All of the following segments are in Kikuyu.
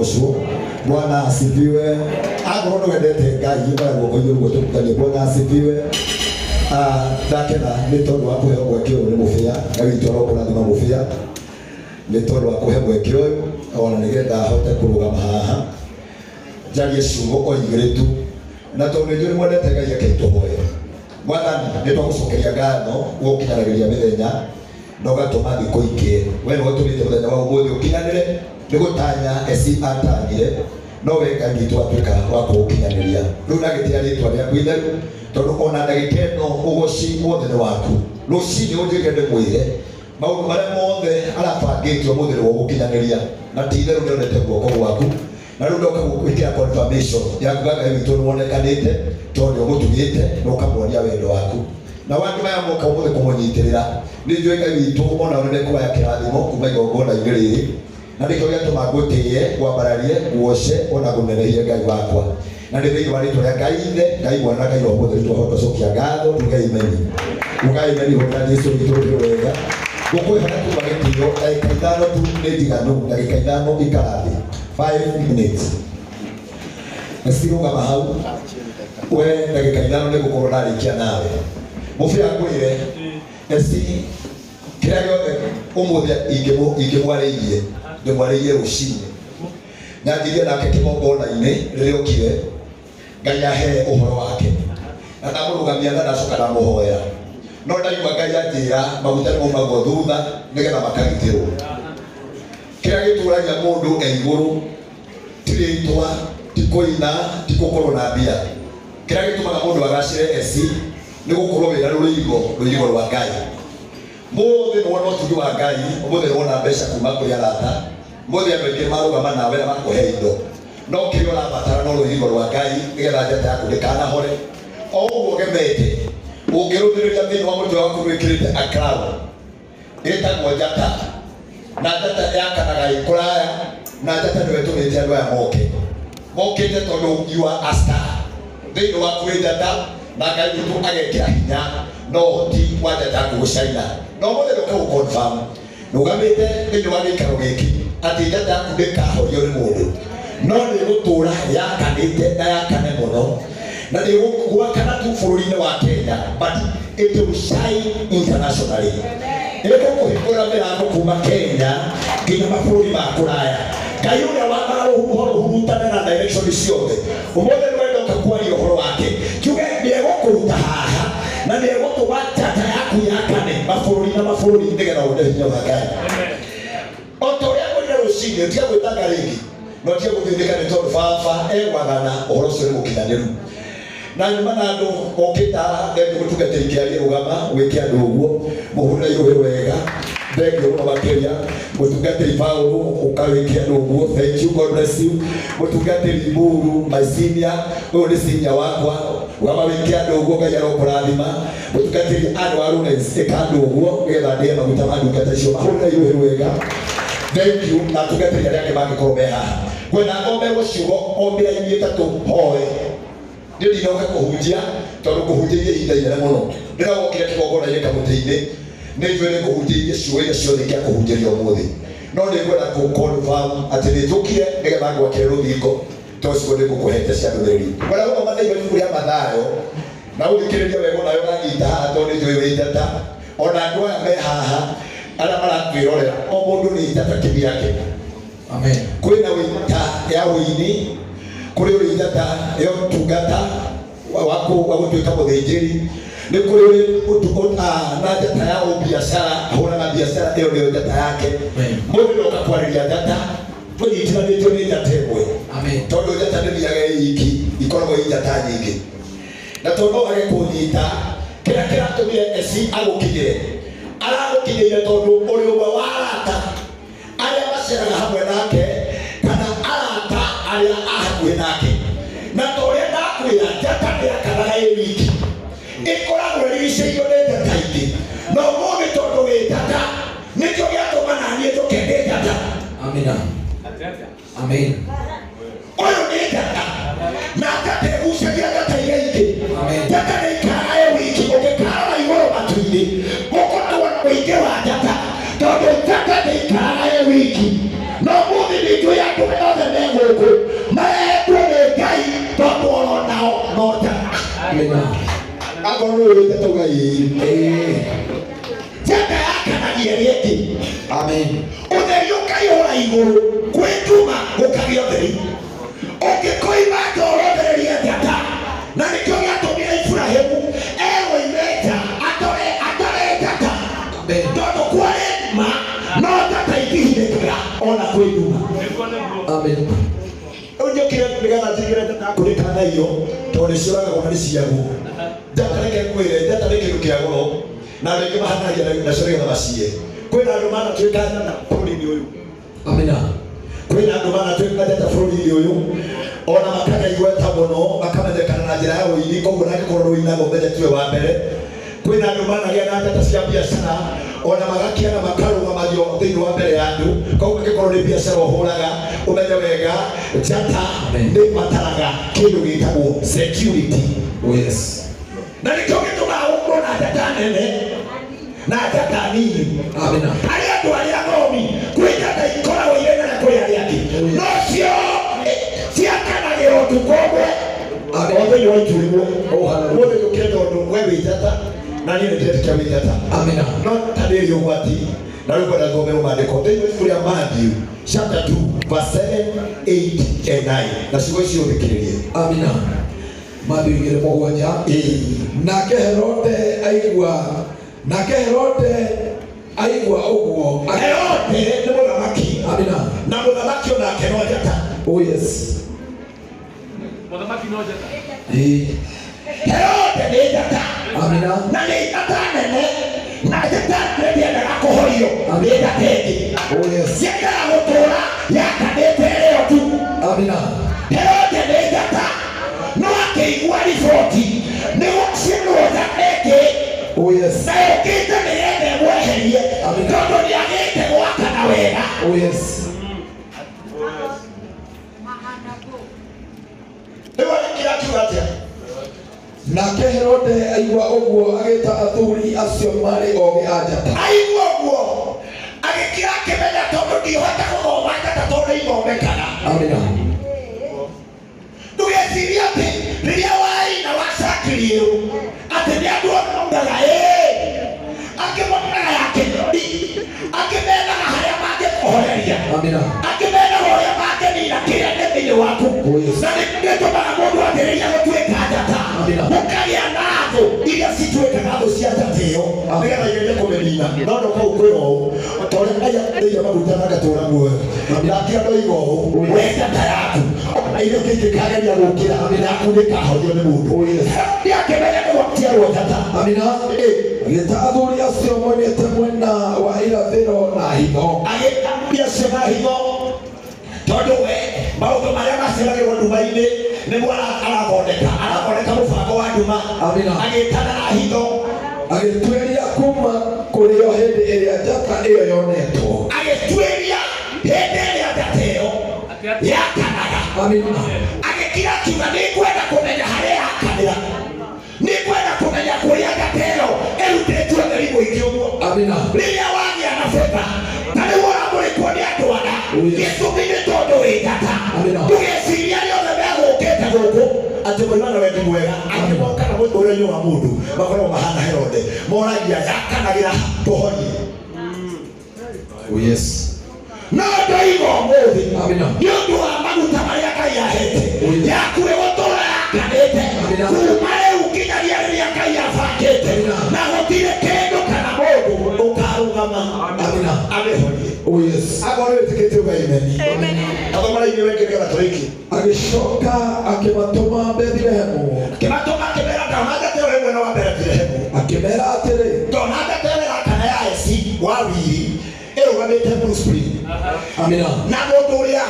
Arogocwo. Bwana asifiwe. Akorwo nĩ wendete Ngai oya guoko igũrũ guo tũkutanie. Bwana asifiwe. Ah, ndakena nĩ tondũ wa kũheo mweke ũyũ nĩ mũbĩa. Ngai witũ arokũrathima mũbĩa nĩ tondũ wa kũhe mweke ũyũ ona nĩgetha hote kũrũgama haha njarie ciugo o igĩrĩ tu, na tondũ nĩ njũĩ nĩ mwendete Ngai, rekei tũhoe. Mwathani, nĩ twagũcokeria ngatho gũkinyanagĩria mĩthenya na ũgatũma thikũ ikĩe. We nĩwe ũtũmĩte mũthenya wa ũmũthĩ ũkinyanĩre, nĩ gũtanya eci atanyire, no we Ngai witũ watuĩka wa kũũkinyanĩria. Rĩu ndagĩtĩa rĩtwa rĩaku itheru, tondũ ona ndagĩka ĩno ũgoci wothe nĩ waku. Rũcinĩ ũnjĩrire ndĩmwĩre maũndũ marĩa mothe arabangĩte ũmũthĩ nĩwe ũgũkinyanĩria, na ti itherũ nĩonete guoko gwaku. Na rĩu ndoka gwĩkĩra confirmation ya kuga Ngai witũ nĩwonekanĩte, tondũ nĩũmũtugĩte na ũkamuonia wendo waku. Na wangĩ maya moka ũmũthĩ kũmũnyitĩrĩra, nĩ njũĩ Ngai witũ onao nĩmekuoya kĩrathimo kuma igongona-inĩ rĩrĩ, na nĩkĩo gĩatũma ngũtĩe, ngwambararie, nguoce ona ngũnenehie Ngai wakwa. Na nĩ thĩinĩ wa rĩtwa rĩa Ngai Ithe, Ngai Mwana na Ngai Roho Mũtheru twahota cokia ngatho, tuge imeni. Ugai imeni hũrĩra Jesu witũ rũhĩ wega. Ngũkwĩhoya kuma gĩtĩo ndagĩka 5 tu nĩ njiganu, ndagĩka 5 ikara thĩ. 5 minutes. Cirũgama hau we ndagĩka 5 nĩ gũkorwo ndarĩkia nawe. Mũbĩa ngwĩre eci kĩrĩa gĩothe ũmũthĩ ingĩmwarĩirie ndĩmwarĩirie rũcinĩ. Nyanjirie nake kĩgongona-inĩ rĩrĩa okire Ngai ahe ũhoro wake, na ndamũrũgamia na ndacoka ndamũhoera, no ndaigua Ngai anjĩra maguta nĩ maumagwo thutha nĩgetha makagitĩrwo. Kĩrĩa gĩtũragia mũndũ e igũrũ ti rĩtwa, ti kũina, ti gũkorwo na mbia. Kĩrĩa gĩtũmaga mũndũ agacĩre eci nĩ gũkorwo wĩna rũrũigo, rũirigo rwa Ngai. Mũthĩ nĩ wona ũtugi wa Ngai, ũmũthĩ nĩ wona mbeca kuma kũrĩ arata, mũthĩ andũ aingĩ marũgama nawe na makũhe indo, no kĩrĩa ũrabatara no rũirigo rwa Ngai nĩgetha njata yaku ndĩkanahore. O ũguo ũgemete, ũngĩrũthĩrĩria thĩinĩ wa mũtwe waku nĩwĩkĩrĩte a crown ĩtagwo njata, na njata yakanaga ĩ kũraya, na njata nĩwe ĩtũmĩte andũ aya moke. Mokĩte tondũ you are a star. Thĩinĩ waku wĩ njata, na Ngai witũ agekĩra hinya na ũhoti wa njata yaku gũcaina. Na ũmũthĩ ndoka gũ confirm rũgamĩte thĩinĩ wa gĩikaro gĩkĩ atĩ njata yaku ndĩkahorio nĩ mũndũ, no nĩ ĩgũtũũra yakanĩte na yakane mũno, na nĩ ĩgwakana tu bũrũri-inĩ wa Kenya, but it will shine internationally. Ĩgũkũhingũra mĩrango kuma Kenya nginya mabũrũri ma kũraya. Ngai ũrĩa wathaga rũhuho rũhurutane na direction ciothe, ũmũthĩ nĩwe ndoka kwaria ũhoro wake, kiuge nĩ egũkũruta haha na nĩ egũtũma njata yaku yakane mabũrũri na mabũrũri nĩgetha wone hinya wa Ngai. O ta ũrĩa ngwĩrire rũcinĩ, tiga gwĩtanga rĩngĩ, no tiga gũthĩnĩka nĩ tondũ baba egwathana ũhoro ũcio nĩ mũkinyanĩru. Na nyuma na andũ mokĩte haha, thengiũ mũtungatĩri kĩarie, rũgama wĩke andũ ũguo, mũhũrĩre irũhĩ wega, thengiũ mũno makĩria. Mũtungatĩri Paulo, ũka wĩke andũ ũguo, thank you, God bless you. Mũtungatĩri Mburu, my senior, ũyũ nĩ senior wakwa, rũgama wĩke andũ ũguo, Ngai arokũrathima. Mũtungatĩri Anne wa Lawrence, ĩka andũ ũguo nĩgetha ndĩe maguta ma ndungata icio, mahũrĩre irũhĩ wega, thank you. Na atungatĩri arĩa angĩ mangĩkorwo me haha, ngwenda ngomberwo ciugo o mĩraini 3 hoe. Niĩ ndinoka kũhunjia tondũ ngũhunjĩirie ihinda inene mũno. Rĩrĩa wokire kĩgongona-inĩ kamũtĩ-inĩ, nĩ njũĩ nĩ ngũhunjĩirie ciugo iria ciothe ingĩakũhunjĩria ũmũthĩ, no nĩ ngwenda kũ confirm atĩ nĩ njũkire nĩgetha ngwakĩre rũthingo, tondũ ciugo nĩ ngũkũhete cia ndũmĩrĩri. Ngwenda gũthoma thĩinĩ wa ibuku rĩa Mathayo, na ũthikĩrĩrie wega onawe ũranyita haha tondũ nĩ njũĩ wĩ njata. Ona andũ aya me haha arĩa maratwĩrorera, o mũndũ nĩ njata kĩvyake. Amen. Kwĩna wĩta ya ũini, kũrĩ ũrĩ njata ya ũtungata wa gũtuĩka mũthĩnjĩri, nĩ kũrĩ ũrĩ na njata ya ũbiacara, ahũraga biacara, ĩyo nĩyo njata yake. Amen. Mũndũ ndoka kwarĩria njata, tũnyitithanĩtio nĩ njata ĩmwe. Amen. Tondũ njata ndĩthiaga ĩ iki, ikoragwo i njata nyingĩ. Na tondũ no wage kũnyita, kĩrĩa kĩratũmire eci agũkinyĩre, aragũkinyĩire tondũ ũrĩ ũmwe wa arata arĩa maceraga hamwe nake, kana arata arĩa a hakuhĩ nake. Na ta ũrĩa ndakwĩra, njata ndĩakanaga ĩ wiki, ĩkoragwo ĩrigicĩirio nĩ njata ingĩ. Na ũmũthĩ tondũ wĩ njata, nĩkĩo gĩatũma na niĩ njũke ndĩ njata. Amina. Amen. Ũyũ nĩ njata, na njata ĩgucagia njata iria ingĩ. Amen. Njata nĩ ikaraga ĩ wiki, ũngĩkarora igũrũ matu-inĩ ũkoragwo na ũingĩ wa njata, tondũ njata nĩ ikaraga ĩ wiki. Na ũmũthĩ nĩ njũĩ andũ othe me gũkũ. Akorwo nĩ wĩte tauga ĩĩ. Njata yakanagia ĩrĩa ĩngĩ. Amen. Ũtheri ũkaihũra igũrũ, kwĩ nduma gũkagĩa ũtheri. Ũngĩkoima nja ũrongorerie njata, na nĩkĩo gĩatũmire Iburahĩmu erwo oime nja atore atore njata. Amen. Tondũ kwarĩ nduma, no njata itihithĩkaga ona kwĩ nduma. Amen. Rĩu njũkire nĩgetha njĩkĩre njata yaku ndĩkanaiywo, tondũ nĩciũragagwo na nĩciyagwo. Njata reke ngwĩre, njata nĩ kĩndũ kĩa goro, na andũ aingĩ mahanagia nacio nĩgetha maciye. Kwĩna andũ manatuĩka njata bũrũri-inĩ ũyũ. Amina. Kwĩna andũ manatuĩka njata bũrũri-inĩ ũyũ, ona makagĩa igweta mũno, makamenyekana na njĩra ya ũini, koguo nangĩkorwo nĩ ũinaga ũmenye tiwe wa mbere. Kwĩna andũ managĩa na njata cia biacara, ona magakia na makarũgamagio thĩinĩ wa mbere ya andũ, koguo angĩkorwo nĩ biacara ũhũraga, ũmenye wega njata Amen. nĩ ĩbataraga kĩndũ gĩtagwo security. Oh yes. Na nĩkĩo gĩtũmaga gũkorwo na njata nene na njata nini. Amina. Harĩ andũ arĩa athomi kwĩ njata ikoragwo irĩ nene kũrĩ arĩa angĩ, no ciothe ciakanagĩra ũtukũ ũmwe. Amen. O thĩinĩ wa itu rĩmwe. Oh, hallelujah. Ũmũthĩ njũkire tondũ we wĩ njata na niĩ nĩndĩretĩkia wĩ njata. Amina. No ta nĩ ũgwati na rĩu ngwenda thomerwo maandĩko thĩinĩ wa ibuku rĩa Matthew chapter 2 verse 7, 8 and 9, na ciugo icio ũthikĩrĩrie. Amina. Matthew 2:7. Ĩĩ. Nake Herode aigua, nake Herode aigua ũguo. Herode nĩ mũthamaki. Amina. Na mũthamaki onake no njata. Oh yes. Mũthamaki no njata. Ĩĩ. Herode nĩ njata. Amina. Na nĩ njata nene, na njata nene ndĩendaga kũhorio nĩ njata ĩngĩ. Oh yes. Yendaga gũtũũra yakanĩte ĩrĩo tu. Amina. Herode nĩ njata, no akĩigua riboti nĩ gũcinwo njata ĩngĩ. Oh yes. Na yũkĩte nĩgetha ĩmweherie, Amina. tondũ nĩagĩte gwakana wega. Oh yes. Rĩu agĩkira akiuga atĩa? Nake Herode aigua ũguo agĩta athuri acio marĩ ogĩ a njata. Aigua ũguo agĩkira akĩmenya tondũ ndihota gũthoma njata tondũ nĩ ithomekaga. Amina. Ndũgecirie atĩ rĩrĩa waina wacakirie ũũ atĩ nĩ andũ othe maugaga ĩĩ, angĩ monaga ya kĩnyoni, angĩ mendaga harĩa mangĩkũhoreria, Amina. angĩ mendaga ũrĩa mangĩnina kĩrĩa nĩ thĩinĩ waku. Oh yes. Na nĩtũmaga mũndũ ambĩrĩria gũtuĩka njata. Amina. Mũkagĩa na thũ iria cituĩkaga thũ cia njata ĩyo nĩgetha igerie kũmĩnina. No ndoka gũkwĩra ũũ, ta ũrĩa Ngai akũrĩire maguta na ngatũũra muoyo, ndakĩra ndoiga ũũ, we njata yaku ona iria ingĩ ingĩkageria gũkĩra yaku nĩĩkahorio nĩ mũndũ. Oh yes. Nĩakĩmenya nĩ gwatiarwo njata. Amina. Ĩĩ. Agĩta athuri acio moimĩte mwena wa irathĩro na hitho. Agĩta athuri acio na hitho, tondũ we maũndũ marĩa maceragĩrwo nduma-inĩ nĩguo arathondeka, arathondeka mũbango wa nduma. Amina. Agĩtana na hitho. Agĩtuĩria kuma kũrĩ o hĩndĩ ĩrĩa njata ĩyo yonetwo. Agĩtuĩria hĩndĩ ĩrĩa njata ĩyo yakanaga. Amina. Agĩkira akiuga nĩngwenda kũmenya harĩa yakanĩra, nĩngwenda kũmenya kũrĩa njata ĩyo ĩrutĩtwo ũtheri mũingĩ ũguo. Amina. Rĩrĩa wagĩa na beba ta rĩu ũramũrĩkwo nĩ andũ ana, Oh, yes. gĩtũmi nĩ tondũ wĩ njata. Amina. Ndũgecirie arĩa othe megũkĩte gũkũ atĩ moima na wendi mwega, angĩ moka na mũtũrĩre-inĩ wa mũndũ makoragwo mahana Herode, moragia yakanagĩra tũhorie. Oh yes. No ndoiga ũmũthĩ Amina. nĩ ũndũ wa maguta marĩa Ngai ahete Oh, yes. yaku ĩgũtũũra yakanĩte Amina. kuma rĩu nginyagia rĩrĩa Ngai abangĩte, Amina. na gũtirĩ kĩndũ kana mũndũ ũkarũgama Amina. amĩhorie. Oh yes. Akorwo wĩtĩkĩtie uga amen. Athoma rĩingĩ wengĩ nĩgetha tũrĩkie. Agĩcoka akĩmatũma Bethilehemu. Akĩmatũma akĩmera ndona njata ĩyo ĩ mwena wa Bethilehemu. Akĩmera atĩrĩ, Ndona njata ĩyo ĩrakana ya Esi wa Wiri ĩrũgamĩte Blue Spring. Amina. Na mũndũ ũrĩa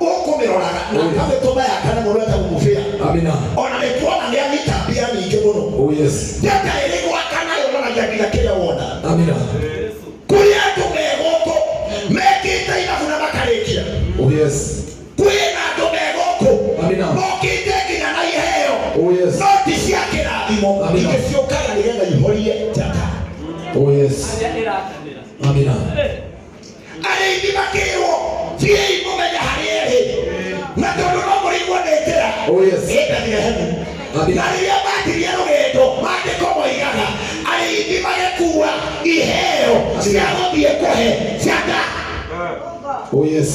ũkũmĩroraga na akamĩtũma yakane mũno etagwo Mũbĩa. Amina. Ona nĩtuona nĩanyita mbia nyingĩ mũno. Oh yes. Njata ĩrĩ gwakana yonanagia nginya kĩrĩa wona. Amina. Kũrĩ andũ me gũkũ mekĩte irabu na makarĩkia. Oh yes. Kwĩna andũ me gũkũ Amina. mokĩte nginya na iheo. Oh yes. No ti cia kĩrathimo, Amina. ingĩ ciũkaga nĩgetha ihorie njata. Oh yes. Harĩa ĩrakanĩra. Amina. Arĩithi makĩrwo thiĩi mũmenye harĩa ĩrĩ, na tondũ no mũrĩigwo nĩ njĩra. Oh yes. Ĩ Bethilehemu. Amina. Na rĩrĩa manjirie rũgendo Maandĩko moigaga arĩithi magĩkua iheo cia gũthiĩ kũhe njata. Oh yes.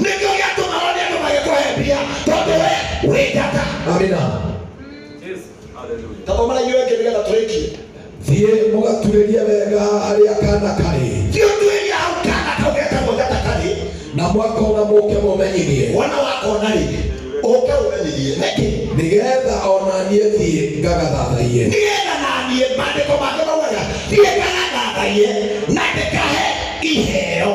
Nĩkĩo gĩatũmaga nĩ andũ magĩkũhe mbia tondũ we wĩ njata. Amina. Tathoma na inyuĩ ĩngĩ nĩgetha tũrĩkie. Thiĩ mũgaturĩrie wega harĩa kana karĩ. Thiĩ ũtuĩrie hau kana kau getagwo njata karĩ. Na mwakona mũke mũmenyithie. Wona wakona rĩ, ũke ũmenyithie. Nĩkĩ? Nĩgetha ona niĩ thiĩ ngagathathaiye. Nĩgetha naniĩ maandĩko mangĩ maugaga thiĩ ngagathathaiye na ndĩkahe iheo.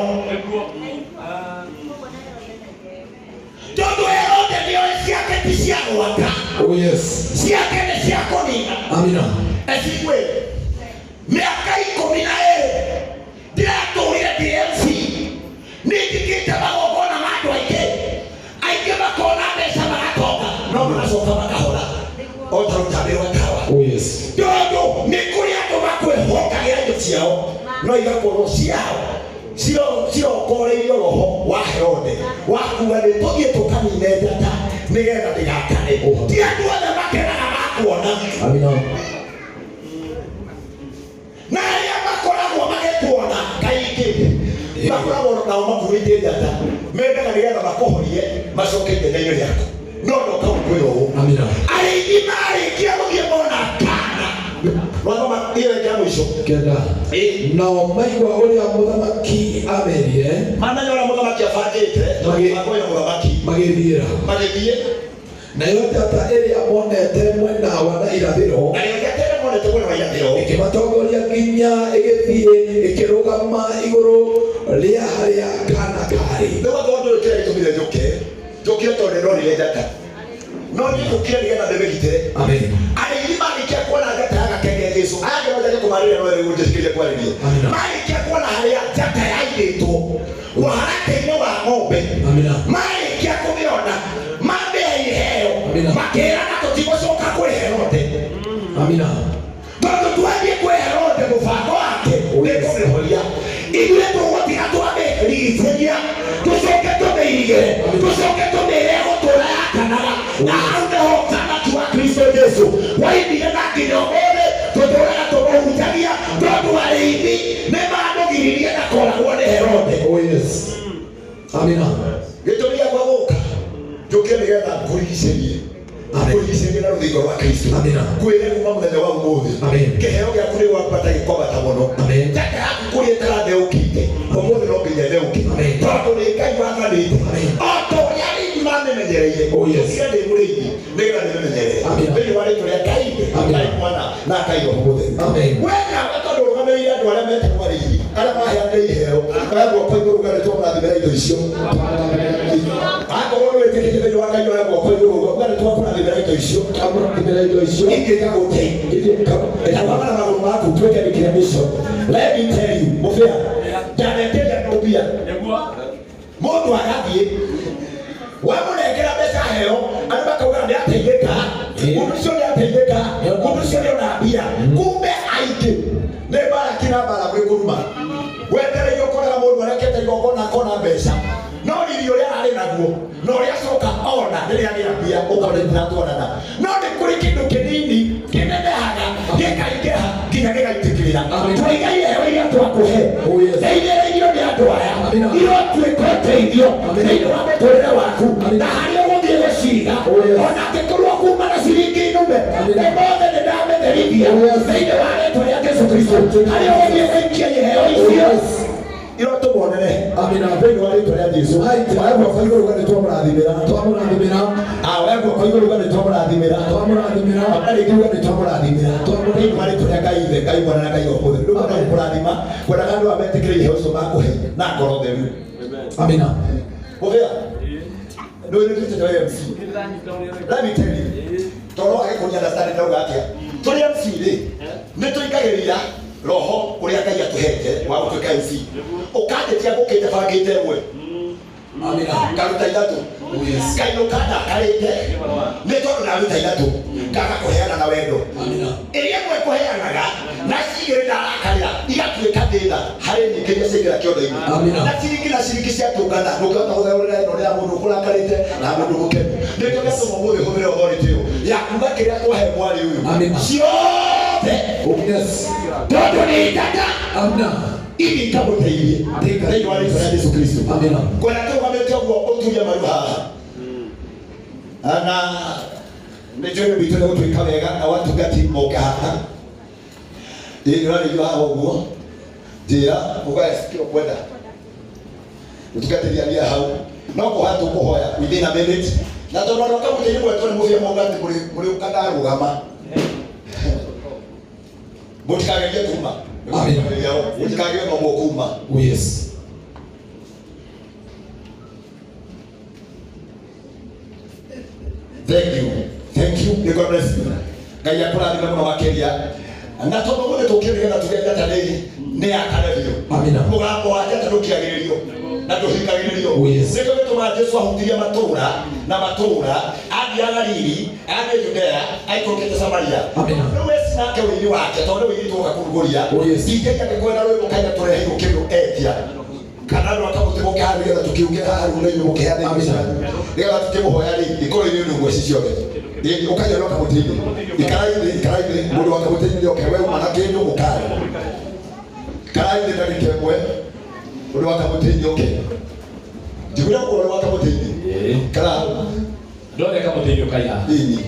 Tondũ Herode nĩoĩ ciake ti cia gwaka. Oh yes. Ciake nĩ cia kũnina. Amina. Ecigwĩre mĩaka 12 ndĩratũrire ndĩ MC, nĩnjĩkĩte magongona ma andũ aingĩ, aingĩ makona mbeca magatonga, no magacoka makahora o ta rũtambi rwa tawa. Oh yes. Tondũ nĩ kũrĩ andũ makwĩhokagĩra indo ciao no igakorwo ciao cirokoreirio roho wa Herode wa kuga nĩ tũthiĩ tũkanine njata nĩgetha ndĩgakane. Ti andũ othe makenaga makuona. Amina. Na arĩa makoragwo magĩkuona kaingĩ makoragwo nao makuĩte njata, mendaga nĩgetha makũhorie macoke ithenya-inĩ rĩaku, no ndoka gũkwĩra ũũ. Amina. Arĩithi marĩkia gũthiĩ mona kana wathoma iyo ĩngĩ ya mũico. 9. Nao maigua ũrĩa mũthamaki amerire. Mamenya ũrĩa mũthamaki abangĩte, mũbango wĩna mũthamaki. Magĩthiĩra. Magĩthiĩ. Nayo njata ĩrĩa monete mwena wa na irathĩro. Nayo njata ĩrĩa monete mwena wa irathĩro. Ĩkĩmatongoria nginya ĩgĩthiĩ ĩkĩrũgama igũrũ rĩa harĩa kana karĩ. Rĩu akorwo ndũĩ kĩrĩa gĩtũmire njũke, njũkire tondũ nĩndonire njata. No niĩ njũkire nĩgetha ndĩmĩgitĩre. Amen. Arĩithi marĩkia kuona njata ya gakenge Jesũ, aya angĩ no njage kũmarĩria no rĩu njĩtĩkĩrie kwarĩria. Marĩkia kuona harĩa njata yairĩtwo mũharatĩ-inĩ wa ng'ombe. Amina. Marĩkia kũmĩona, mamĩhe iheo, Amina. makĩrana tũtigũcoka kwĩ Herode. Amina. Tondũ twathiĩ kwĩ Herode mũbango wake nĩ kũmĩhoria. Ithuĩ tũgũtiga twamĩrigicĩria, tũcoke tũmĩirigĩre, tũcoke tũmĩre gũtũra yakanaga. Na hau nĩho ũthamaki wa Kristo Jesũ waimire na nginya ũmũthĩ tũtũraga tũmũhunjagia, tondũ arĩithi nĩ mamũgiririe na koragwo nĩ Herode. Oh yes. Amina. Gĩtũmi gĩakwa gũka njũke nĩgetha ngũrigicĩrie. Amen. Ngũrigicĩrie na rũthingo rwa Kristo. Amina. Ngwĩre kuma mũthenya wa ũmũthĩ. Amen. Kĩheo gĩaku nĩ gwambata gĩkwambata mũno. Amen. Njata yaku kũrĩa ĩtaratheũkĩte, ũmũthĩ no nginya ĩtheũke. Amen. Tondũ nĩ Ngai wathanĩte. Amen. O ta ũrĩa arĩithi mamĩmenyereire. Oh yes. Tiga ndĩ mũrĩithi, nĩgetha ndĩmĩmenyerere. Amina. Thĩinĩ wa rĩĩtwa rĩa Ngai Ithe, Amina. Ngai Mwana, na Ngai Roho Mũtheru. Amen. We nawe tondũ ũrũgamĩrĩire andũ arĩa metagwo arĩithi, arĩa maheanire iheo, oya guoko igũrũ uge nĩ twamũrathimĩra indo icio. Akorwo nĩ wĩtĩkĩtie thĩinĩ wa Ngai, oya guoko igũrũ uge nĩ twakũrathimĩra indo icio. Twamũrathimĩra indo icio. Ingĩka gũte. Rũgama na magũrũ maku tuĩke declaration. Let me tell you, mũbĩa, ndanetĩria andũ mbia. Mũndũ agathiĩ, wamũnengera mbeca heo, andũ makauga nĩ ateithĩka, mũndũ ũcio nĩ ateithĩka, mũndũ ũcio nĩ ona mbia. Kumbe aingĩ nĩ Baraki na Balamu ĩkũruma. Wetereire ũkoraga mũndũ arekete igongona akona mbeca, no riri ũrĩa ararĩ naguo, na ũrĩa acoka ona rĩrĩa agĩa mbia, ũkona itiratwarana. No nĩ kũrĩ kĩndũ kĩnini kĩnenehaga, gĩkaingĩha nginya gĩgaitĩkĩrĩra. Twaiga iheo iria twakũhe, Oh yes. ndeithĩrĩirio nĩ andũ aya, Amina. irotuĩka ũteithio Amina. thĩinĩ wa mũtũrĩre waku, Amina. na harĩa ũgũthiĩ gũciga, Oh yes. ona angĩkorwo kuma na ciringi nũme, Amina. ũmũthĩ nĩ ndamĩtherithia Oh yes. thĩinĩ wa rĩĩtwa rĩa Jesũ Kristo. Harĩa ũgũthiĩ gũikia iheo Oh icio, yes. irotũmwo nene. Amina. Thĩinĩ wa rĩĩtwa rĩa Jesũ. Oya guoko igũrũ uge nĩ twamũrathimĩra. Twamũrathimĩra. Oya guoko igũrũ uge nĩ twamũrathimĩra. Twamũrathimĩra. Ona rĩngĩ uge nĩ twamũrathimĩra. Thĩinĩ wa rĩĩtwa rĩa Ngai Ithe, Ngai Mwana na Ngai Roho Mũtheru. Rĩu kwenda gũkũrathima, kwendaga andũ aya metĩkĩre iheo icio makũhe na ngoro theru. Amina. Mũbĩa, ndũĩ nĩ tuĩte twa MC. Let me tell you, toro agĩkũria understand ndauga atĩa. Tũrĩ MC rĩ, nĩ tũingagĩria roho ũrĩa Ngai atũhete wa gũtuĩka MC. Ũkanjĩtia ngũkĩte bangĩte ĩmwe. Amina. Ngaruta ithatũ. Oh yes. Ngainũka ndakarĩte. Nĩ tondũ ndaruta ithatũ, ngaga kũheana na wendo. Amina. Ĩrĩa ĩmwe kũheanaga, na cigĩrĩ ndarakarĩra, igatuĩka thĩna harĩ nyingĩ iria ciaingĩra kĩondo-inĩ. Amina. Na ciringi na ciringi ciatũngana, ndũngĩhota gũtheũrĩra ĩno nĩ ya mũndũ ũkũrakarĩte na mũndũ mũkenu. Nĩkĩo gĩatũma ũmũthĩ hũthĩre authority ĩyo ya kuga kĩrĩa twahe mwarĩ ũyũ. Amina. Ciothe Othe Oh yes. tondũ nĩ njata Amina. ini ikamũteithie thĩinĩ wa rĩtwa rĩa Jesu Kristo. Amina. Kwenda tũrũgamĩte ũguo ũturie maru haha na nĩ njũĩ witũ nĩ gũtuĩka wega na watungati moke haha ĩ nĩ ũrarĩithio haha ũguo njĩra ũgae sikio kwenda ũtungatĩri aria hau no kũhoya tũkũhoya within a minute na tondũ andũ a kamũtĩ-inĩ mwetwo nĩ mũbia mauga atĩ mũrĩũka ndarũgama mũtikagerie kuma. Amen. Mũtikagerie no mũkuma. Oh yes. Thank you. Thank you. May God bless you. Ngai akũrathime mũno makĩria. Na tondũ ũmũthĩ tũkĩrĩ nĩgetha tuge njata nĩ yakane biũ. Amina. Mũgambo wa njata ndũkiragĩrĩrio na ndũhingagĩrĩrio. Oh, yes. Nĩkĩo gĩtũmaga Jesũ ahutirie matũũra na matũũra, athiĩ Galili, athiĩ Judea, aikũrũkĩte Samaria. Amina. Rĩu Yesu nake ũini wake tondũ nĩ ũini tũgoka kũrugũria. Oh, yes. Ingĩria ngĩkwenda rwĩmbo kaina tũreheirwo kĩndũ etia kana andũ akamũtĩ moke haha nĩgetha tũkiuge haha rĩu na inyuĩ mũkĩheane indo Amina. cianyu nĩgetha tũkĩmũhoya rĩ ikorwo inyuĩ nĩ ici ciothe. Ĩ, ũkaria andũ akamũtĩ-inĩ ikarai thĩ ikarai thĩ mũndũ wa kamũtĩ-inĩ nĩoke we uma na kĩndũ ũkae ikarai thĩ ndagĩka ĩmwe mũndũ wa kamũtĩ-inĩ oke njiguĩra ũguo ũrĩ wa kamũtĩ-inĩ ikara hau. Andũ othe kamũtĩ-inĩ ũkai haha. Ĩni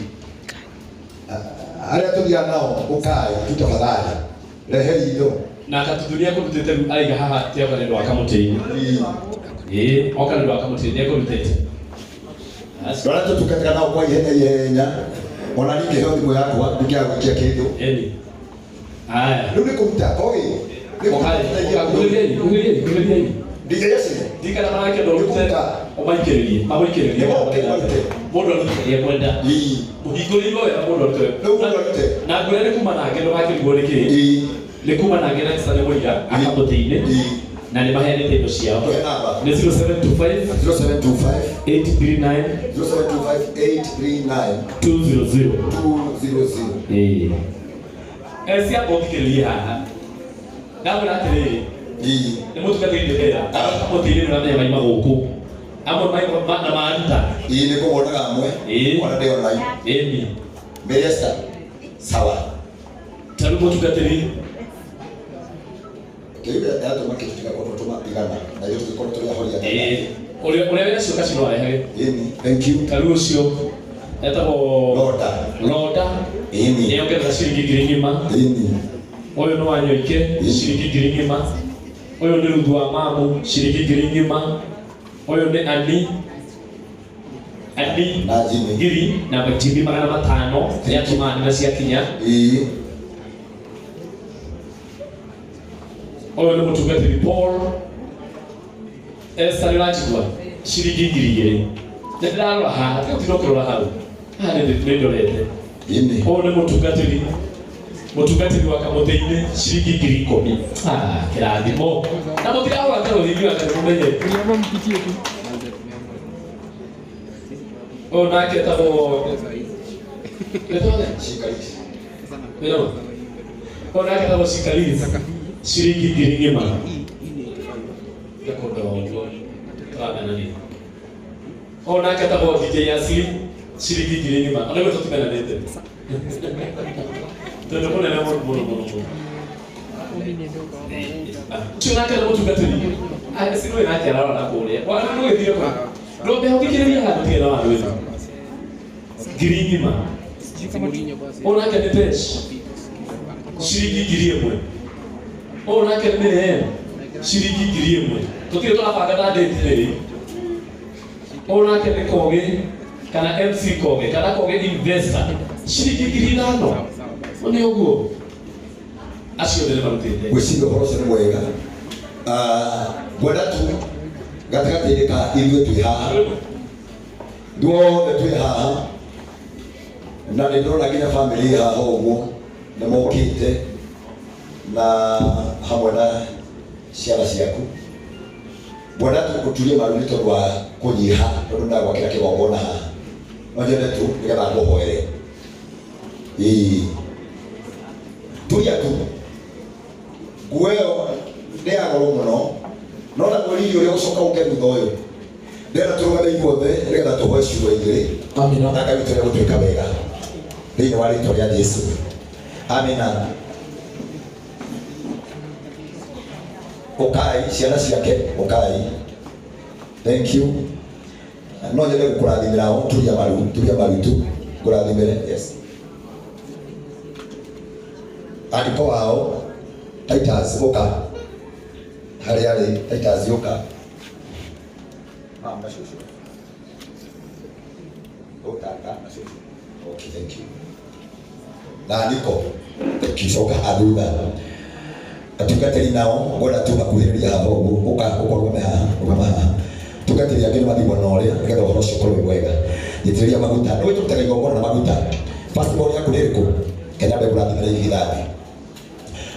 arĩa tũthiaga nao ũkae tu tafadhali rehei indo. Na akatuthuria kũrutĩte rĩu aiga haha ti oka nĩ ũndũ wa kamũtĩ-inĩ. Ĩ. Ĩĩ, oka nĩ ũndũ wa kamũtĩ-inĩ nĩ ekũrutĩte. Acio. Ndona tũtungataga nao kwa ihenya ihenya ona niĩ ngĩheo thimũ yakwa ndingĩaga gũikia kĩndũ. Ĩni. Aya. Rĩu nĩ kũruta kogi nĩ Ũkai, kũruta. ũkai, kuhĩrĩriai, kuhĩrĩriai. DJ Jesse Ndikana marakĩenda ũrute Nĩkũruta. ũmaikĩrĩrie, magũikĩrĩrie. Nĩ moke marute. Mũndũ arute kĩrĩa ekwenda. Ii. Mũhingũrĩirwo wega mũndũ arute. Rĩu mũndũ arute. Na ngwĩra nĩ kuma nake ndũgakĩrigwo nĩ kĩĩ. Ii. Nĩ kuma nake na Esther nĩ mũira akamũtĩ-inĩ Ii. na nĩ maheanĩte indo ciao. Tũhe namba. Nĩ 0725 0725 839 0725 839 200. 200. Ĩĩ. Eci amba ũthikĩrĩrie haha. Ndamwĩra atĩrĩrĩ, Ii. nĩ mũtungatĩri ndĩra kamũtĩ-inĩ nĩ ũramenya maima gũkũ. Amwe maima na maruta. Ii nĩ kũmonaga amwe. Ĩĩ. Ona ndĩ online. Ĩni. Mary Esther. Sawa. Ta rĩu mũtungatĩri Kĩu yatũma kĩndũ tũgakorwo tũma igana na ithuĩ tũgĩkorwo tũrĩ ahoria. Ĩĩ. Ũrĩa wĩna ciũka ci no arehage. Ĩni. Thank you. Ta rĩu ũcio etagwo Loda. Loda. Ĩni. Nĩongerera ciringi ngiri ng'ima. Ĩni. Ũyũ nĩ Wanyoike ciringi ngiri ng'ima. Ũyũ nĩ Ruthu wa Mamu ciringi ngiri ng'ima. Ũyũ nĩ Ani Ani Na Jimmy. ngiri na Jimmy 500 nĩatũma nĩ ciakinya. Ĩĩ. Ũyũ nĩ mũtungatĩri Paul Esther nĩũranjigua ciringi 2000. Nĩ ndĩrarora haha tiga gũtinda ũkĩrora hau haha nĩ ndorete. Ĩni. Ũyũ nĩ mũtungatĩri wa kamũtĩ-inĩ ciringi 10,000. Ah, kĩrathimo. Na mũtirahũra karũthingi wake mũmenye. Ũyũ nake etagwo Shikarisi. Ũyũ nake etagwo Shikarisi ciringi ngiri ng'ima. Ndakũndora ũguo tũramenania. Ũyũ nake etagwo DJ Asli ciringi ngiri ng'ima. Ona guo tũtimenanĩte. Tondũ mũnene mũno mũno mũno mũno. Ũcio nake nĩ mũtungatĩri. Eci nĩwe nake ararora na kũrĩa. Wa ndũgĩthire kũ? Ndũmbe ũthikĩrĩrie haha tũtige na wandu ĩno. Ngiri ng'ima. Ũyũ nake nĩ Tesh ciringi 1000. Ũyũ nake nĩ Miriam ciringi 1000. Tũtirĩ tũrabanga na date rĩrĩ. Ũyũ nake nĩ Kogi kana MC Kogi kana Kogi investor ciringi 5,000. Nĩ ũguo. Acio othe nĩ marutĩte. Gwĩciria ũhoro ũcio nĩ mwega. Ngwenda tu gatagatĩ-inĩ ka ithuĩ twĩ haha ithuothe twĩ haha na nĩ ndĩrona nginya bamĩrĩ ĩ haha ũguo nĩ mokĩte na hamwe na ciana ciaku. Ngwenda tu ũturie maru nĩ tondũ wa kũnyiha tondũ ndagwakĩra kĩgongona haha no nyende tu nĩgetha ngũhoere. Ĩĩ. Turia tu nguo ĩyo nĩ ya goro mũno no na mwĩriri ũrĩa ũcoka ũke thutha ũyũ ndĩrenda tũrũgame ithuothe nĩgetha tũhoe ciugo igĩrĩ. Amina. Na Ngai witũ nĩegũtwĩka wega thĩinĩ wa rĩtwa rĩa Jesũ. Amina. Ukai ciana ciake ukai. Thank you. No nyende gukurathimira o turia maru tu ngurathimire. Yes. Andiko wao Titus uka haria ari Titus uka mama shushu utata na shushu. Okay, thank you. Na andiko kicoka athutha atungatĩri nao ngwenda tu makuhĩrĩria haha ũguo ũka ũkorwo haha ũkama haha tungatĩri angĩ nĩ mathimwo na ũrĩa nĩgetha ũhoro ũcio ũkorwo wĩ mwega. Nyitĩrĩria maguta nĩ tũrutaga igongona na maguta. Passport yaku nĩ ĩrĩkũ? Kenya mbe kũrathimĩra igithathi.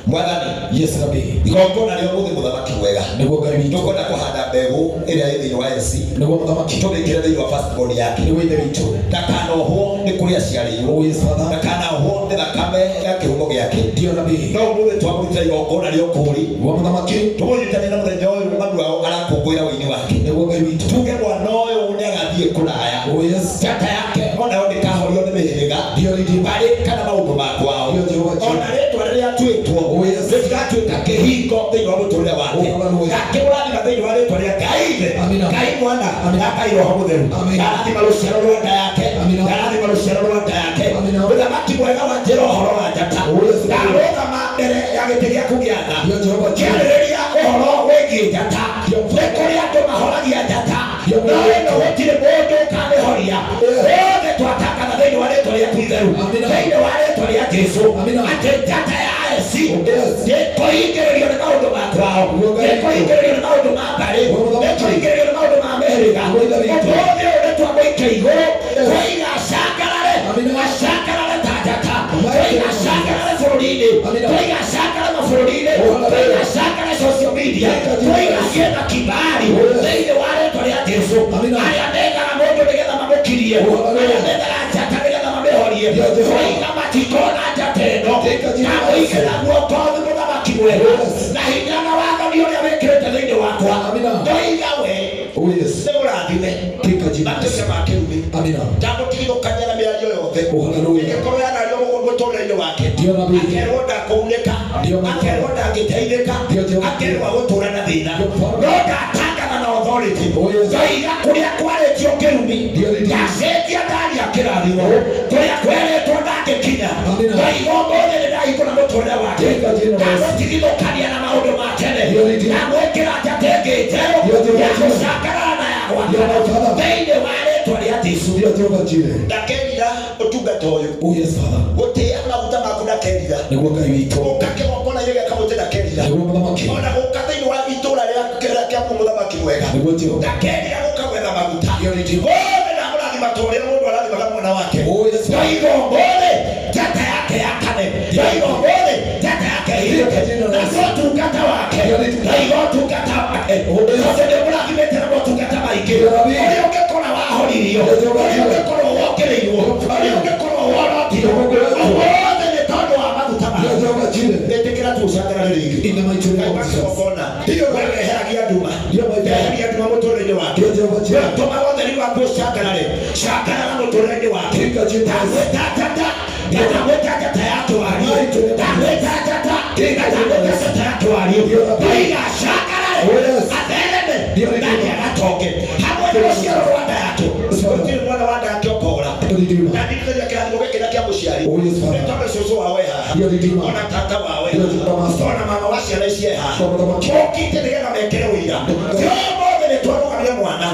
Mwathani Yes Nabii. Igongona rĩa ũmũthĩ mũthamaki mwega Nĩguo Ngai witũ. Tũkwenda kũhanda mbegũ ĩrĩa ĩ thĩinĩ wa eci Nĩguo mũthamaki. Tũmĩkĩre thĩinĩ wa passport yake. Nĩguo ithe witũ. Ndakanohwo nĩ kũrĩa aciarĩirwo. Oh yes Father. Ndakanohwo nĩ thakame ya kĩhumo gĩake. Ndio Nabii. No ũmũthĩ twamũrutĩra igongona rĩa ũkũũri. Nĩguo mũthamaki. Tũmũnyitanie na mũthenya ũyũ mami wao arakũngũĩra ũini wake. Nĩguo Ngai witũ. Tuge mwana ũyũ nĩ agathiĩ kũraya. Oh yes. Njata yake onayo ndĩkahorio nĩ mĩhĩrĩga. Ndio Redeemer. Mbarĩ kana maũndũ ma kwao. Ndio Jehova Jireh. Ona rĩtwa rĩrĩa atuĩtwo Oh yes. rĩtigatuĩka kĩhingo thĩinĩ wa mũtũrĩre wake. Oh hallelujah. Ngakĩmũrathima thĩinĩ wa rĩtwa rĩa Ngai Ithe, Amina. Ngai Mwana Amina. na Ngai Roho Mũtheru. Amina. Ngarathima rũciaro rwa nda yake. Amina. Ngarathima rũciaro rwa nda yake. Amina. Mũthamaki mwega wa njĩra ũhoro wa njata. Oh yes. Ndarũgama mbere ya gĩtĩ gĩaku gĩa tha. Ndio Jehova Jireh. Kĩarĩrĩria ũhoro wĩgiĩ njata. Ndio. Nĩ kũrĩ andũ mahoragia njata. Ndio. No ĩno gũtirĩ mũndũ ũkamĩhoria. Othe twatangatha thĩinĩ wa rĩtwa rĩaku itheru. Amina. Thĩinĩ wa rĩtwa rĩa Jesũ. Amina. Atĩ njata ya eci Yes. ndĩkũhingĩrĩrio nĩ maũndũ ma kwao. Ndĩkũhingĩrĩrio nĩ maũndũ ma mbarĩ. Ndĩkũhingĩrĩrio nĩ maũndũ ma mĩhĩrĩga. Ũmũthĩ ũyũ nĩtwamũikia igũrũ. Twoiga acangarare. Amina. Acangarare ta njata. Twoiga acangarare bũrũri-inĩ. Amina. Twoiga acangarare mabũrũri-inĩ. Oh, hallelujah. Twoiga acangarare social media. Twoiga agĩe na kibali Oh, yes. thĩinĩ wa rĩtwa rĩa Jesũ. Amina. Arĩa mendaga mũndũ nĩgetha mamũkirie. Oh, hallelujah. Arĩa mendaga njata nĩgetha mamĩhorie. Ndio Jehova. Twoiga matikona njata ĩno. Tĩka jina la Yesu. Ndamũigĩra guoko mũthamaki mwega. Yes. Na hinya na wathani ũrĩa wĩkĩrĩte thĩinĩ wakwa. Amina. Ndoiga we Oh yes. nĩmũrathime. Tĩka jina la Yesu. Matuĩke ma kĩrumi. Amina. Ndamũtigithũkania na mĩario yothe. Oh hallelujah. Ĩngĩkorwo yanario mũtũrĩre-inĩ wake. Ndio Nabii. Akerwo ndakũunĩka. Ndio Nabii. Akerwo ndangĩteithĩka. Ndio Jehova. Akerwo agũtũra na thĩna. Ndio Mfalme. No ndatangatha na authority. Oh yes. Ndoiga kũrĩa kwarĩtio kĩrumi. Ndio Redeemer. Ndacenjia ndaria kĩrathimo. Kũrĩa kwerĩtwo ndangĩkinya. Amina. Ndoiga ũmũthĩ nĩndahingũra mũtũrĩre wake. Tĩka jina la Yesu. Ndamũtigithũkania na maũndũ ma tene. Ndio Redeemer. Ndamwĩkĩra njata ĩngĩ njerũ Ndio Jehova ya Jireh. gũcangarara na ya Ndio gwakana Father. thĩinĩ wa rĩtwa rĩa Jesũ. Ndio Jehova Jireh. Ndakerira ũtungata ũyũ. Oh yes Father. Gũtĩĩa maguta maku ndakerira. Nĩguo Ngai witũ. Gũka kĩgongona-inĩ gĩa kamũtĩ ndakerira. Nĩguo mũthamaki. Ona gũka thĩinĩ wa itũũra rĩa mũthamaki mwega. Nĩguo Jehova. Ndakerira gũka gwetha maguta. Ndio Redeemer. Othe ndamũrathima ta ũrĩa mũndũ arathimaga mwana wake. Oh yes Father. Ndoiga ũmũthĩ njata yake yakane. Ndoiga ũmũthĩ njata yake ĩhĩke. Naguo ũtungata wake. Ndoiga ũtungata wake. Tondũ nĩũmũrathimĩte na motungata maingĩ. Ũrĩa ũngĩkorwo wahoririo. Ũrĩa ũngĩkorwo wokĩrĩirwo. Ũrĩa ũngĩkorwo worotirwo. Ũmũthĩ nĩ tondũ wa maguta Ndio make. Jehova Jireh. Ĩtĩkĩra tu ũcangarare rĩngĩ. In the mighty name of Jesus. Kĩgongona. We weheragia nduma. Ndio my Father. Weheria nduma mũtũrĩre-inĩ wake. Ndio Jehova Jireh. Tũmaga ũtheri waku ũcangarare. Cangarara mũtũrĩre-inĩ wake. Tĩka jina la Yesu. Ndamwĩta njata. Ndamwĩta njata ya kĩwario. Ndamwĩta njata. Ndamwĩta njata ya kĩwario. Ndoiga acangarare. Oh yes. Athereme. Ndio Na Redeemer. nĩagatonge. Hamwe na rũciaro rwa nda yake. Gũtirĩ mwana wa nda yake ũkora. Ndio Redeemer. Na ndirikania kĩrathimo gĩkĩ na kĩa mũciari. Oh yes Nĩ Father. tondũ cũcũ wao e haha. Ndio Redeemer. Ona tata wao e Ndio haha. Jehova Master. Ona mama wa ciana ici e haha. Kwa mũthamaki. Mokĩte nĩgetha mekĩre ũira. Ti ũmũthĩ nĩtwarũgamia mwana